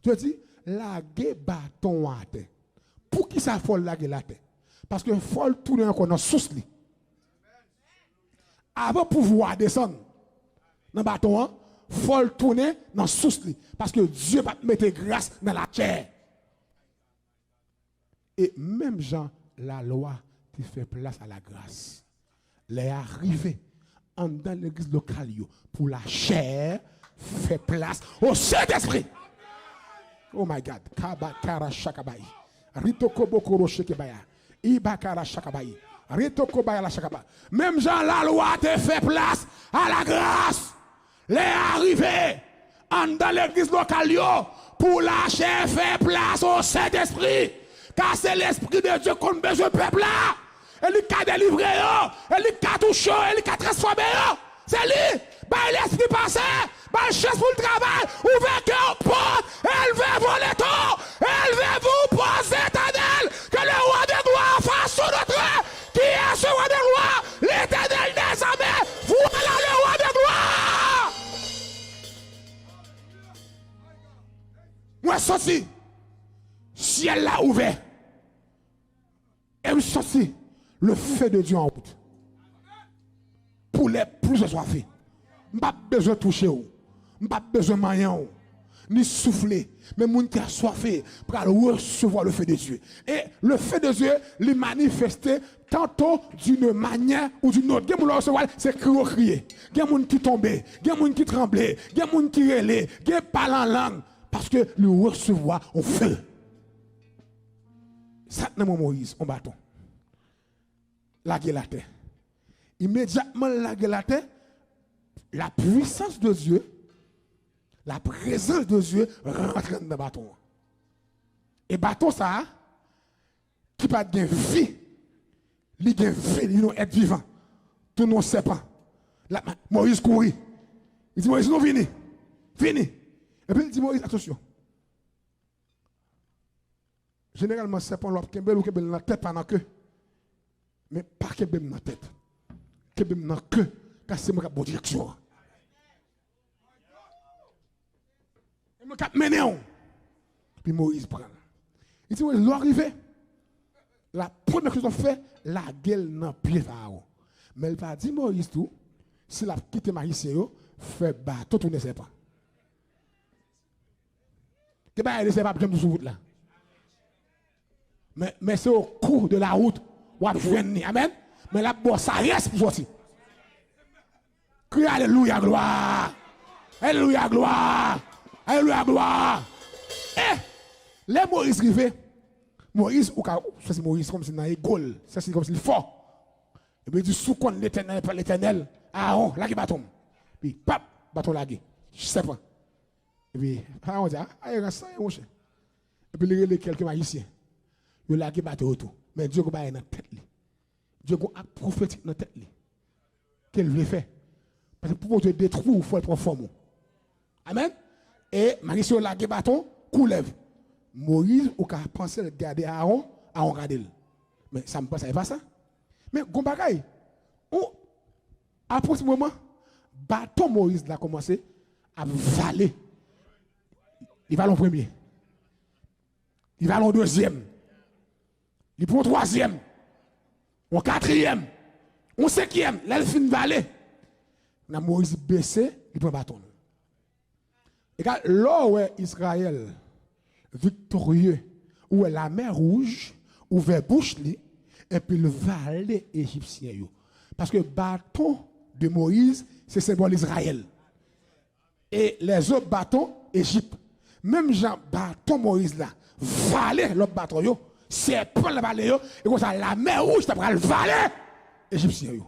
Dye di, "Lage baton w atè." Poukisa fò l lage l atè? Paske fò l tounen ankò nan sous li. Avan pouvwa a desann nan baton an, fò l tounen nan sous li. Paske Dye p ap mete gras nan lachè. E menm jan lalwa te fè plas a lagras, lè a rive anndan legliz lokal yo pou lachè fè plas o Sentespri. Oh my God. Kaba kara chakabay. Ritoko bokoro shekebaya. Iba kara chakabay. Ritoko baya la chakaba. Menm jan lalwa te fè plas a lagras. Lè a rive, anndan legliz lokal yo, pou lachè fè plas o Sentespri. Ka se Lespri de Dye konn bezwen pèp la. E li ka delivre yo, e li ka touche yo, e li ka transfòme yo. Se li. Bay Lespri pase, bay chans pou l travay, ouvè kè w pòt, élevez vos létons, élevez-vous, pòs Etènèl, que le roi de gloire fasse son entrée. Qui est ce roi de gloire? L'Éternel des armées, voilà le roi de gloire. Santi syèl la ouvè. E m santi le feu de Dieu en route. Pou lè plis aswafe. M p ap bezwen touche w. M p ap bezwen manyen w. Ni soufle. Men moun ki aswafe pral resevwa le feu de Dieu. E le feu de Dieu, li manifeste tanto d'une manière ou d'une autre. Gen moun lè w resevwa l, se kri w kriye. Gen moun ki tonbe. Gen moun ki tranble. Gen moun ki rele. Gen pale an lang. Paske li resevwa yon feu. Sa t nan men Moyiz, yon baton. Lage l atè. Imedyatman l lage l atè, la puissance de Dieu, la présence de Dieu rantre anndan baton an. E baton sa a, ki pa t gen vi, li gen vi, li yon èt vivan. Tounen yon sèpan. La, Moyiz kouri. Li di Moyiz, "Nou vini. Vini." Epi li di Moyiz, "Atansyon." Jeneralman, sèpan lè w ap kenbe l, ou kenbe l nan tèt, pa nan ke. Men pa kenbe m nan tèt. Kenbe m nan ke, kase mwen k ap bon direksyon an. E mwen k ap mennen w. Epi Moyiz pran l. Li di Moyiz, lè w rive, la premyè kòz w ap fè, lage l nan pye Farawon. Men l pa di Moyiz tou, si l ap kite majisyen yo fè baton tounen sèpan. Gen bagay Leseyè p ap janm di sou wout la. Men, men se o kou de la wout w ap jwenn li. Amèn. Men l ap ba w sajès pou sòti. Kriye alelouya, glwa. Alelouya, glwa. Alelouya, glwa. E lè Moyiz rive, Moyiz, ou ka santi Moyiz kòmsi nan ego l, santi kòmsi li fò. Epi li di, "Si w konn Letènèl, pale Letènèl, Aawon, lage baton m." Epi, pap, baton lage. Sèpan. Epi, Aawon di, "A, a, e ras anyen, monchè." Epi li rele kèlke majisyen. Yo lage baton yo tou. Men Dye gon bagay nan tèt li. Dye gon ak pwofetik nan tèt li. Ke l vle fè. Paske pou Bondye detwi w, fò l pran fòm ou. Amèn. E majisyen yo lage baton, koulèv. Moyiz, ou ka panse l gade Aawon, Aawon gade l. Men sa m panse a, e pa sa. Men gon bagay. Ou, apre ti moman, baton Moyiz la kòmanse ap vale. Li vale yon premye. Li vale yon dezyèm. Li pran yon twazyèm. Yon katriyèm. Yon senkyèm. Lè l fin vale, nan Moyiz bese, li pran baton l. Egal, lè w wè Izrayèl viktorye, ou wè Lamè Wouj ouvè bouch li, epi l vale Ejipsyen yo. Paske baton de Moyiz, se senbòl Izrayèl. E lèzòt baton, Ejip. Menm jan baton Moyiz la vale lòt baton yo, sèpan la vale yo, e konsa Lamè Wouj ta pral vale Ejipsyen yo.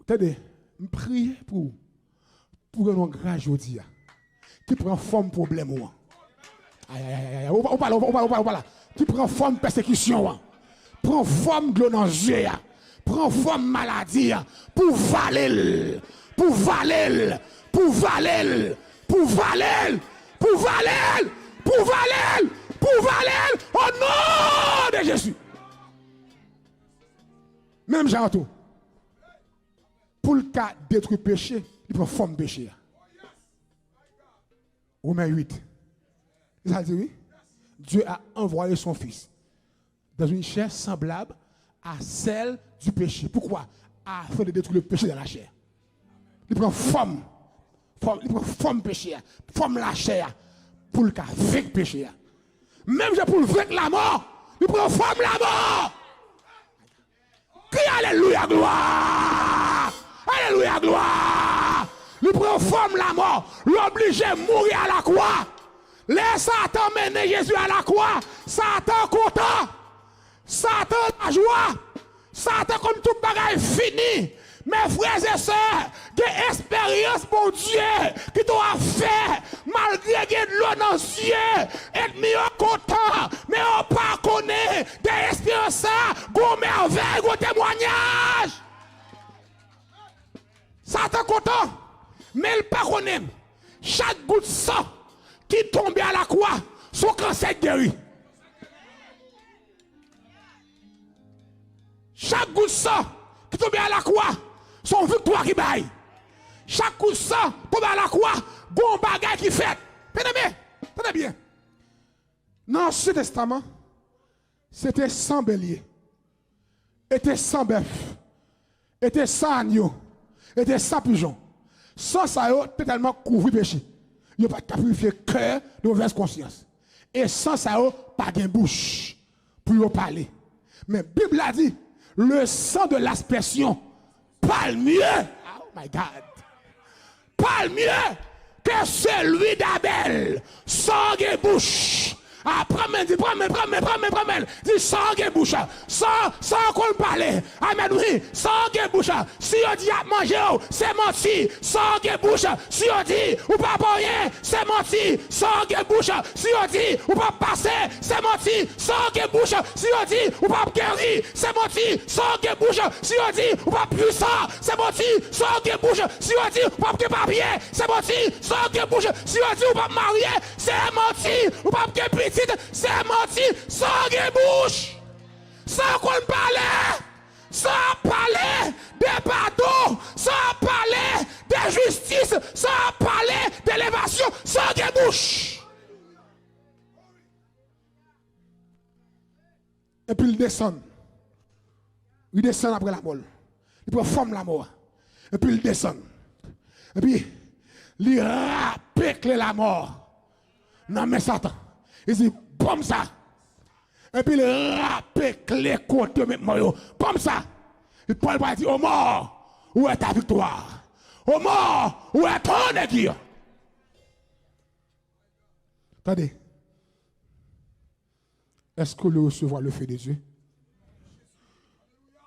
Tande, m priye pou, pou gen yon gras jodi a, ki pran fòm pwoblèm ou an. Ay, ay, ay, ay, ay. Ou pa, ou pa la, ou pa, ou pa la, ou pa la. Ki pran fòm pèsekisyon an. Pran fòm dlo nan zye a. Pran fòm maladi a. Pou vale l. Pou vale l. Pou vale l. Pou vale l. Pou vale l. Pou vale l. Pou vale l. O non de Jezi. Menm jan an tou. Pou l ka detwi peche, li pran fòm peche a. Romen uit. Se sa l di, wi. Dieu a envoyé son Fils dans une chair semblable à celle du péché. Pourquoi? Afin de détruire le péché dans la chair. Li pran fòm, fòm, li pran fòm peche a, fòm lachè a, pou l ka venk peche a. Menm jan pou l venk lamò, li pran fòm lamò. Kri alelouya, glwa! Alelouya, glwa! Li pran fòm lamò, l oblije mouri alakwa. Lè Satan mennen Jezi alakwa, Satan kontan. Satan lajwa. Satan konn tout bagay fini. Men frè e sè, gen esperyans Bondye ki tou ap fè. Malgre gen dlo nan zye, ènmi yo kontan, men yo pa konnen dèyè esperyans sa, gon mèvèy, gon temwayaj. Satan kontan, men l pa konnen chak gout san ki tonbe alakwa, se yon kansè k geri. Chak gout san ki tonbe alakwa, se yon viktwa ki bay. Chak gout san tonbe alakwa, gon bagay ki fèt. Byeneme, tande byen. Nan Ansyen Testaman, se te san belye, e te san bèf, e te san anyo, e te san pijon. San sa yo totalman kouvri peche. Yo pa t ka pirifye kè de movèz konsyans. E san sa yo pa gen bouch pou yo pale. Men Bib la di, le sang de l'aspersion parle mieux. Oh my God. Parle mieux que celui d'Abel. San w gen bouch. A, pran men, di, pran men, pran men, pran men, pran men. Di, san w gen bouch. San, san w konn pale. Amèn, wi. San w gen bouch. Si yo di y ap manje w, se manti. San w gen bouch. Si yo di ou pa bon anyen, se manti. San w gen bouch. Si yo di ou p ap pase, se manti. San w gen bouch. Si yo di ou p ap geri, se manti. San w gen bouch. Si yo di ou p ap pwisan, se manti. San w gen bouch. Si yo di ou p ap gen papye, se manti. San w gen bouch. Si yo di ou p ap marye, se manti. Ou p ap gen pitit, se manti. San w gen bouch. San w konn pale. Sa ap pale de padon, sa ap pale de jistis, sa ap pale de elevasyon, sa gen bouch. Epi l desann. Li desann apre lamò l. Li pran fòm lamò a. Epi l desann. Epi li rape kle lamò nan men Satan. Li di, "Ban m sa." Epi l rape kle kote yo met mò yo. Ban m sa. Epi Pòl pral di, "Ô mort, où est ta victoire? Ô mort, où est ton aiguillon?" Tande. Est-ce que vous recevez le feu de Dieu?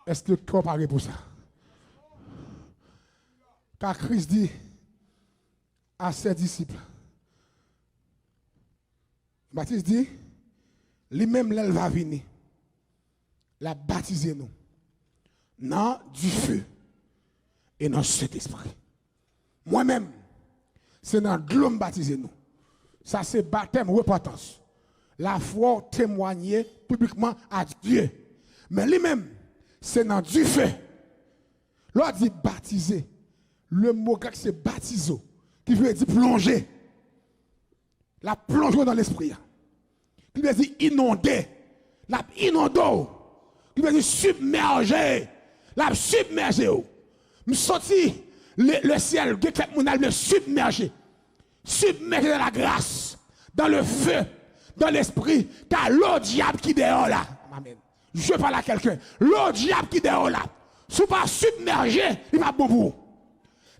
Est-ce que le cœur paré pour ça? Car Christ dit à ses disciples, Batis di, li menm lè l va vini, l ap batize nou nan dife e nan Sentespri. Mwen menm, se nan dlo m batize nou. Sa se batèm repantans. Lafwa w temwaye piblikman a Dye. Men li menm, se nan dife. Lè w di batize, le mo grèk se baptizo, ki vle di plonje. L ap plonje w nan lespri a. Ki vle di inonde. L ap inonde w. Ki vle di sibmèje. L ap sibmèje w. M santi le, le syèl, gen kèk moun al vle sibmèje. Submergé dans la grâce, dans le feu, dans l'esprit, car le diable ki dèyè w la. Amen. Je parle à quelqu'un. Le diable ki dèyè w la. Si w pa sibmèje, li p ap bon pou ou.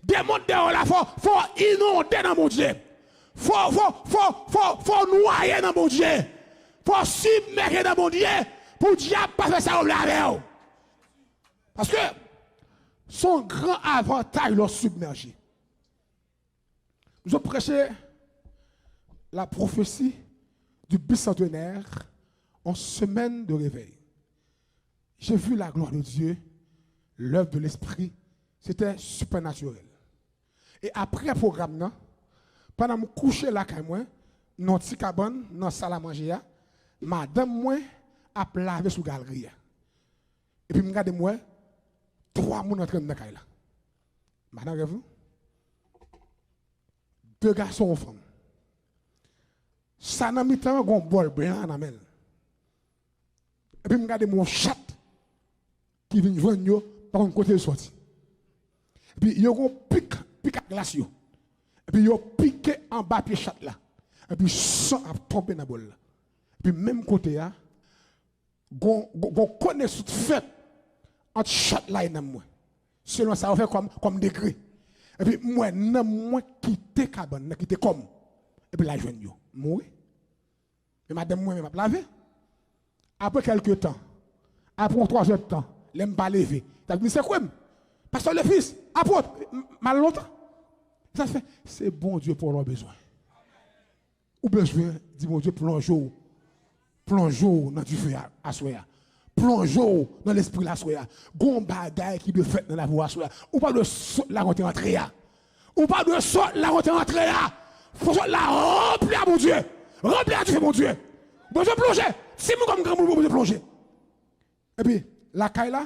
Demon dèyè w la, fò, fò inonde nan Bondye. Fò, fò, fò, fò, fò nwaye nan Bondye. Fò sibmèje nan Bondye pou dyab pa fè sa yo vle avè w. Paske se yon gran avantaj lè w sibmèje. Nous avons prêché la prophétie du bicentenaire en semaine de réveil. J'ai vu la gloire de Dieu, l'œuvre de l'Esprit, c'était supernaturel. E apre pwogram nan, pandan m kouche lakay mwen, nan ti kabann, nan sal a manje a, madanm mwen ap lave sou galri a. Epi m gade m wè twa moun antre anndan kay la. M pa nan rèv non. De gason, yon fanm. Sa nan mitan an gon bòl blan nan men l. Epi m gade m wè yon chat ki vin jwenn yo, pa konn kote l sòti. Epi yo gon pik, pik a glas yo. Epi yo pike anba pye chat la. Epi san ap tonbe nan bòl la. Epi menm kote a, gon, gon, gon konesans fèt ant chat la e nanm mwen. Selon sa yo fè kòm, kòm degre. Epi m wè nanm mwen kite kabann nan, kite kò m. Epi l al jwenn yo. M mouri. Men madanm mwen menm ap lave. Apre kèlke tan, apre yon twa zè tan, lè m pa leve, l ap di m, "Se kwè m. Pastè Lefis, apot, m, m al lontan." Sa fè, se Bondye pwòp ou bezwen. Ou bezwen di Bondye plonje w, plonje w nan dife a aswè a. Plonje w nan lespri la aswè a. Gon bagay ki dwe fèt nan lavi w aswè a. Ou pa dwe sot la kote w antre a. Ou pa dwe sot la kote w antre a. Fò sot la ranpli a Bondye. Ranpli a dife Bondye. Bondye plonje. Timoun kòm granmoun, Bondye plonje. Epi, lakay la,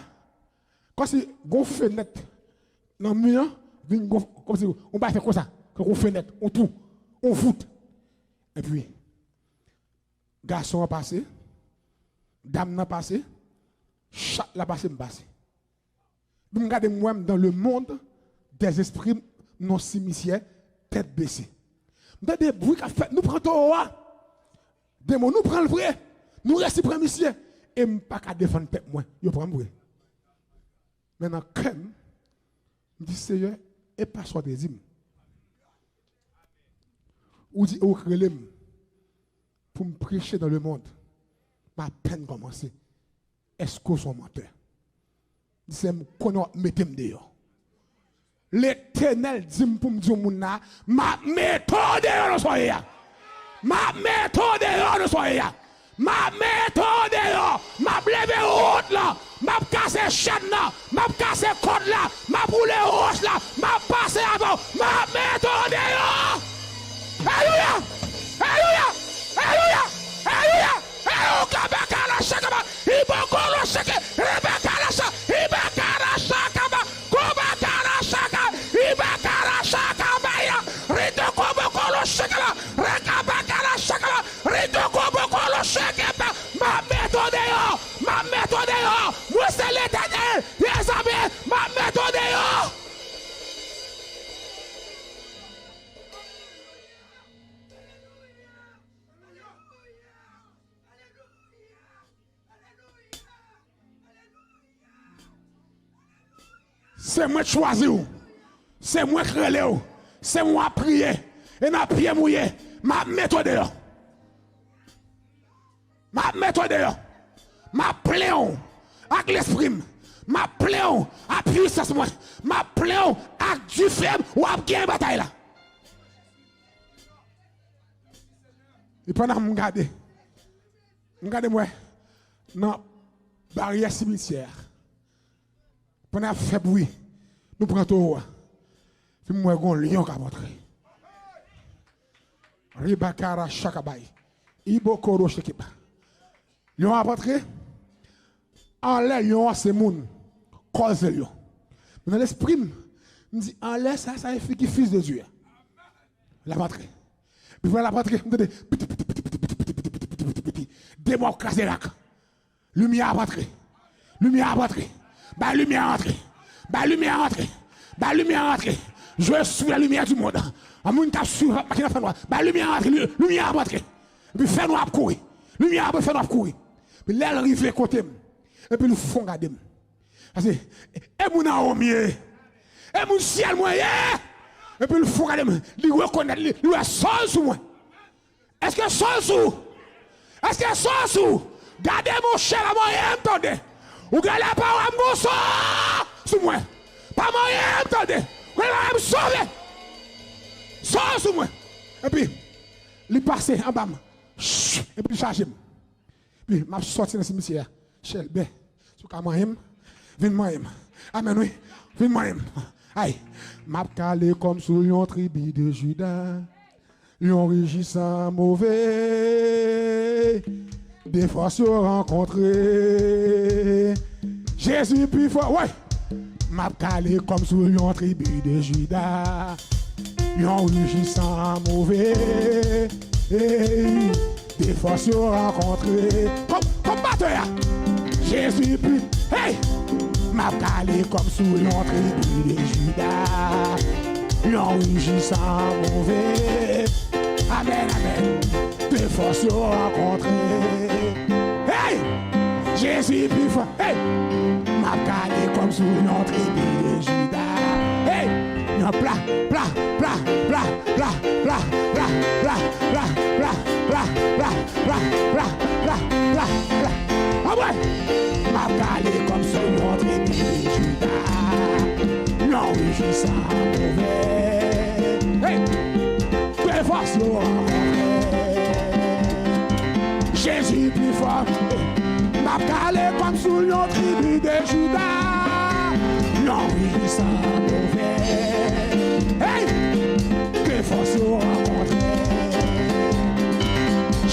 kòmsi gon fenèt nan mi an, vin gon, kòmsi yon bagay fè konsa, tankou yon fenèt, yon twou, yon vout. Epi, Gason an pase, dam nan pase, chat la pase, m pase. M gade m wè m dans le monde des esprits, nan simityè, tèt bese. M tande bri k ap fèt, nou pran towo a. Demon, nou pran l vre. Nou resi pran misye. E m pa ka defann tèt mwen. Yo pran m vre. Men nan kè m, m di, Seyè, e pa sa w te di m. Ou di, ou rele m pou m preche dans le monde. M apèn kòmanse. Èske w se yon mantè? Di, Seyè, m konnen w ap mete m deyò. Letènèl di m pou m di yon moun la, m ap mete w deyò nan sa w ye a. M ap mete w deyò nan sa w ye a. M ap mete w deyò. M ap leve wot lan. M ap kase chèn nan. M ap kase kòd la. M ap woule wòch la. M ap pase avè w. M ap mete w deyò. Alelouya! Alelouya! Alelouya! Alelouya! Alelouya! Kabakala shakaba! Ibokolo sheke! Rebakala sha! Ibakala shakaba! Kobakala shaka! Ibakala shakaba ya! Rito kobokolo shakaba! Rekabakala shakaba! Rito kobokolo shakaba! M ap mete w deyò! M ap mete w deyò! Mwen se Letènèl dèzame! M ap mete w deyò! Se mwen k chwazi w. Se mwen k rele w. Se mwen w ap priye. E nan pye mouye, m ap mete w deyò. M ap mete w deyò. M ap plen w ak lespri m. M ap plen w ak pwisans mwen. M ap plen w ak dife m. W ap gen batay la. E pandan m gade, m gade m wè nan baryè simityè a. Pandan y ap fè bri, nou pran towo a. Epi m wè gon lyon k ap antre. Ribakara chakabay. Ibokoro shekiba. Lyon ap antre. Anlè lyon an se moun. Kò l se lyon. Men nan lespri m, m di, anlè sa, sa e figi Fis de Dye a. L ap antre. Epi pandan l ap antre, m tande piti, piti, piti, piti, piti, piti, piti, piti. Demon ap kraze rak. Limyè ap antre. Limyè ap antre. Bay limyè a antre. Bay limyè a antre. Bay limyè a antre. Je suis la lumière du monde. An moun k ap swiv, pa ki nan fènwa. Bay limyè a antre. Li-, limyè ap antre. Epi fènwa ap kouri. Limyè ap, fènwa ap kouri. Epi lè l rive kote m, epi l fon gade m. Paske e moun anwo m ye. E moun syèl mwen ye. Epi l fon gade m. Li rekonèt li, li wè sòl sou mwen. Èske sòl sou ou? Èske sòl sou ou? Gade monchè, pa manyen m tande. Ou gen lè pa wè m gon sòl sou mwen. Pa manyen m tande. Ou gen lè pa wè m sove. Sòl sou mwen. Epi, li pase anba m. Epi li chaje m. Epi, m ap sòti nan simityè a. Chèlbè, si w ka manyen m, vin manyen m. Amèn, wi. Vin manyen m. Ay, m ap kale kò m sou lyon tribi de Jida. Lyon riji san move. De fòs yo rankontre. Jezi pi fò. Woy! M ap kale kò m sou lyon tribi de Jida. Lyon riji san move. Ey, de fòs yo rankontre. Kòm, kòm batè a. Jezi pi. Hey! M ap kale kò m sou lyon tribi de Jida. Lyon riji san move. Amèn, amèn. De fòs yo rankontre. Hey! Jezi pi fò. Hey! M ap kale kò m sou lyon tribi de Jida. Hey! Yon pla, pla, pla. Anmwey! M ap kale kò m sou lyon tribi de Jida. Lyon riji san move. Hey! De fòs yo rankontre. Jezi pi fò. M ap kale kò m sou lyon tribi de Jida. Lyon riji san move. Hey! De fòs yo rankontre.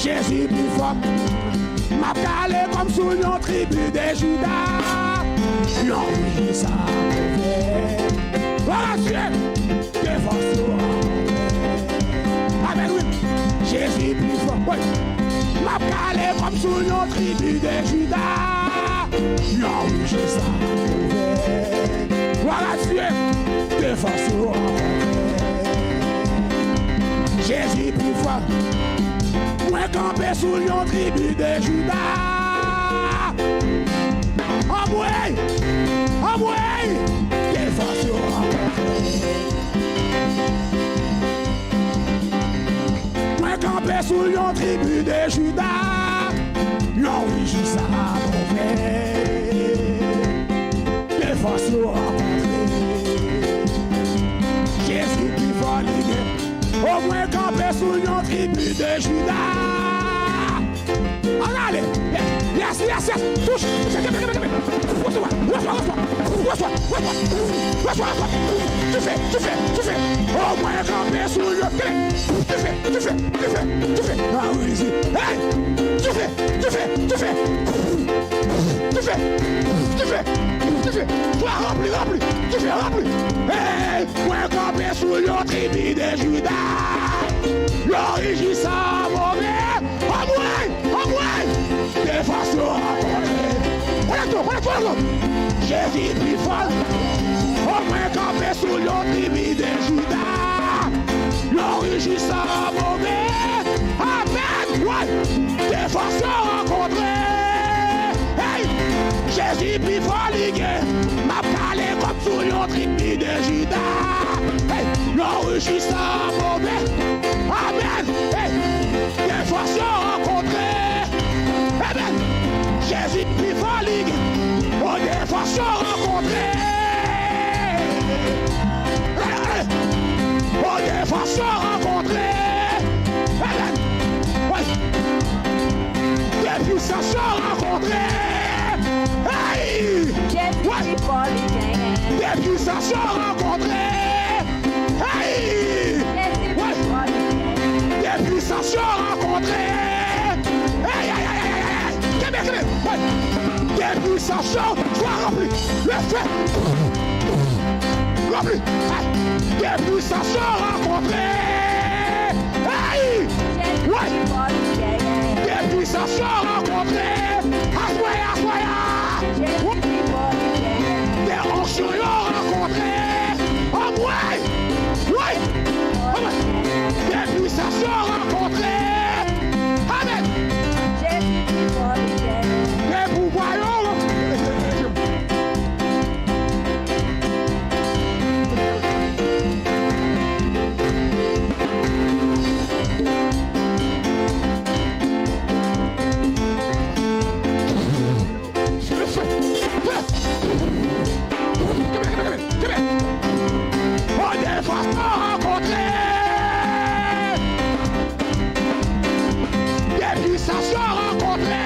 Jezi pi fò. M ap kale kò m sou lyon tribi de Jida. Lyon riji san move. Glwa a Dye! De fòs yo rankontre. Amèn, wi. Jezi pi fò. Wi. M M ap kale kò m sou yon tribi de Jida. Yon rijisman ouvè. Glwa a Dye, defans yo rankontre. Jezi pi fò. Mwen kanpe sou yon tribi de Jida. Anmwey! Anmwey! Defans yo rankontre. Mwen kanpe sou yon tribi de Jida. Yon rijisman ouvè. Defans yo rankontre. Jezi pi fò li gen. O mwen kanpe sou yon tribi de Jida. Ann ale. Yes, yes, yes. Touche. Touche. Kenbe, kenbe, kenbe. Resevwa. Resevwa, resevwa. Resevwa, resevwa. Resevwa, resevwa. Dife, dife, dife. O mwen kanpe sou yo. Kenbe. Dife, dife, dife, dife. Nan rizi. Hey! Dife, dife, dife. Dife, dife, dife. Swa ranpli, ranpli. Dife, ranpli. Hey! Mwen kanpe sou yo tribi de Jida. Yo rijisman move. Anmwey! Anmwey! Defans yo rankontre. Konekte w, konekte w, konekte w. Jezi pi fò. O mwen kanpe sou yon tribi de Jida. Yon rijisman move. Amèn! Woy! Defans yo rankontre. Hey! Jezi pi fò li gen. M ap pale kòm sou yon tribi de Jida. Hey! Yon rijisman move. Amèn! Hey! Defans yo rankontre. Amèn! Jezi pi fò li gen. O defans yo rankontre. O defans yo rankontre. Amèn! Woy! De pwisans yo rankontre. Hey! Jezi pi fò li genyen. De pwisans yo rankontre. Hey! Jezi pi fò li genyen. De pwisans yo rankontre. Hey, hey, hey, hey, hey, hey! Kenbe, kenbe. Woy! De pwisans yo, swa ranpli. Lefe. Ranpli. Hey! De pwisans yo rankontre. Hey! Woy! De pwisans yo rankontre. Aswè, aswè a. Woy! De onksyon yo rankontre. Anmwey! Woy! Anmwey! De pwisans yo rankontre. Amèn! De pouvwa yo. O defans yo rankontre. De pwisans yo rankontre.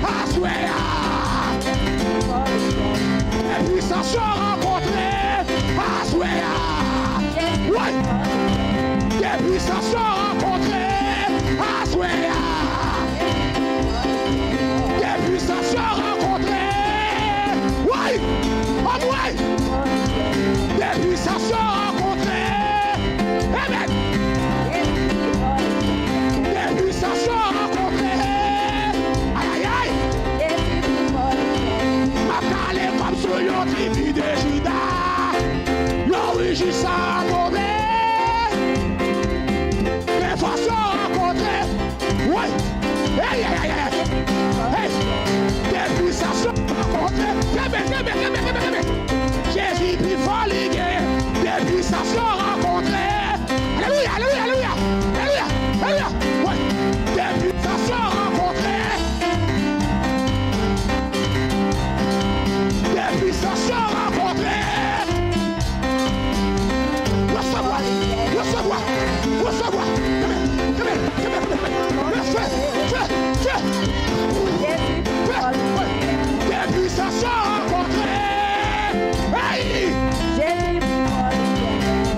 Aswè a. De pwisans yo rankontre. Aswè a. Woy! De pwisans yo rankontre. Aswè a. De pwisans yo rankontre. Woy! Anmwey! De pwisans yo rankontre. Amèn! De pwisans yo rankontre. Ayayay! M ap kale kò m sou yon tribi de Jida. Yon rijisman move. De pwisans yo rankontre. Woy! Hey, hey, hey, hey! Hey! De pwisans yo rankontre. Kenbe, kenbe, kenbe, kenbe, kenbe. Jezi pi fò li gen. De pwisans yo rankontre. Alelouya, alelouya, alelouya. Alelouya, alelouya. Woy! De pwisans yo rankontre. De pwisans yo rankontre. Resevwa, resevwa, resevwa. Kenbe, kenbe, kenbe, kenbe. Fè, fè, fè. Fè, fè. De pwisans yo rankontre. Hey!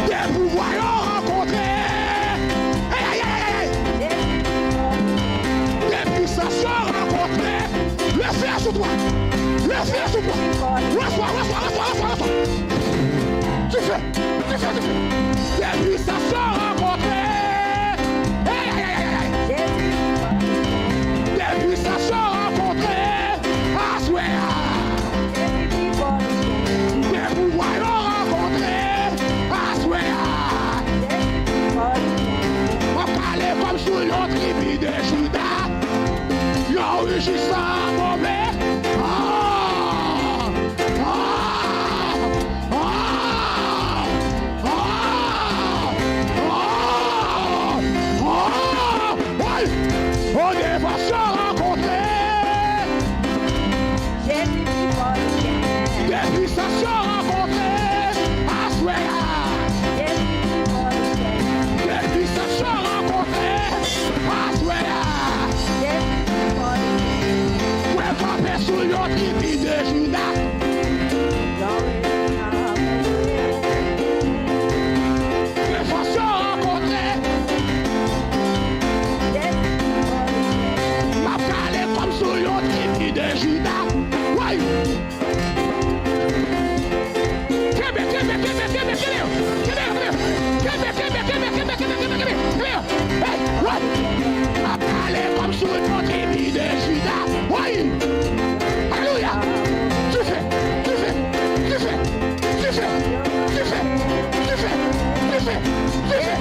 De pouvwa yo rankontre. Hey, hey, hey, hey, hey. De pwisans yo rankontre. Lefe a sou twa. Lefe a sou twa. Resevwa, resevwa, resevwa, resevwa, resevwa. Dife, dife, dife. De pwisans yo rankontre. Hey, hey, hey, hey, hey. Jezi. Sa yo rankontre aswè a. De pwisans yo rankontre aswè a. Mwen kanpe sou yon tribi de Jida. De fòs yo rankontre. M ap kale kò m sou yon tribi de Jida. Woy! Kenbe, kenbe, kenbe, kenbe, kenbe yo. Kenbe yo, kenbe yo. Kenbe, kenbe, kenbe yo. Hey, woy! M ap kale kò m sou yon tribi de Jida. Woy! Alelouya! Dife, dife, dife, dife, dife, dife, dife, dife, dife,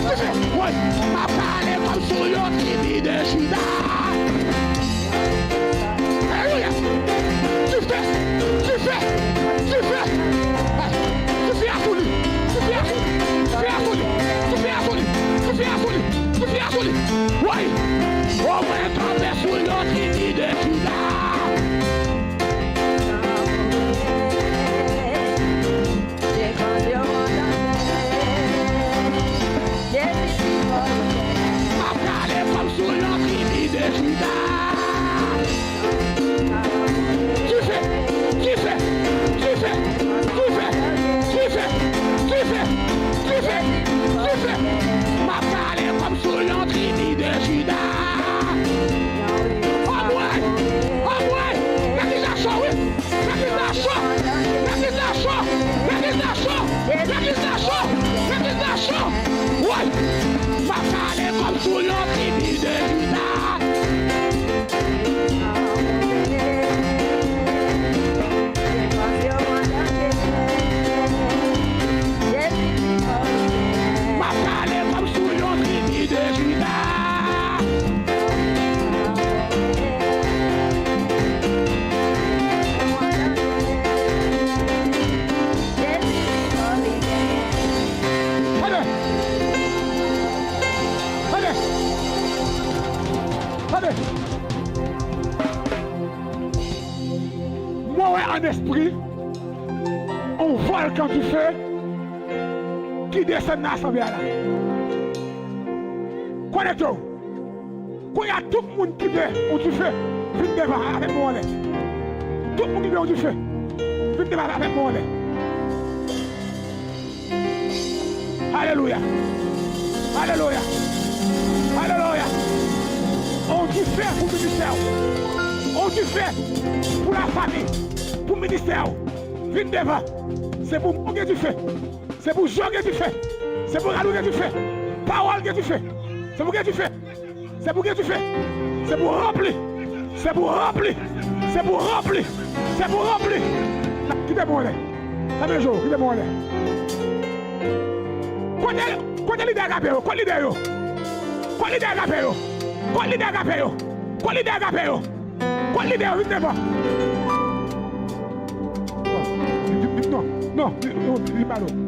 dife. Woy! M ap kale kò m sou yon tribi de Jida. Alelouya! Dife! Dife! Dife! Dife a sou li! Dife a sou li! Dife a sou li! Woy! O mwen kanpe sou yon tribi de Jida. M ap kale kò m sou yon tribi de Jida. Dife! Dife! M ap kale kò m sou yon tribi de Jida. Anmwey! Anmwey! Legliz la cho, wi! Legliz la cho! Legliz la cho! Legliz la cho! Legliz la cho! Legliz la cho! Woy! M ap kale kò m sou yon tribi de Jida. M ap kale kò m sou yon tribi de Jida. Tande! Tande! Tande! Mwen wè an espri yon vòlkan dife ki desann nan asanble a la. Konekte w. Kounye a, tout moun ki vle yon dife, vin devan avèk men w anlè. Tout moun ki vle yon dife, vin devan avèk men w anlè. Alelouya. Alelouya. Alelouya. On dife pou ministè w. On dife pou lafanmi. Pou ministè w. Vin devan. Se pou mwen gen dife. Se pou je w gen dife. Se pou rad ou gen dife. Pawòl gen dife. Se pou gen dife. Se pou gen dife. Se pou ranpli. Se pou ranpli. Se pou ranpli. Se pou ranpli. Kite mwen anlè. Sa men je w, kite mwen anlè. Kote, kote lidè agape yo? Kote lidè yo? Kote lidè agape yo? Kote lidè agape yo? Kote lidè agape yo? Kote lidè yo? Vin devan. Non, non, non, non, li pa non.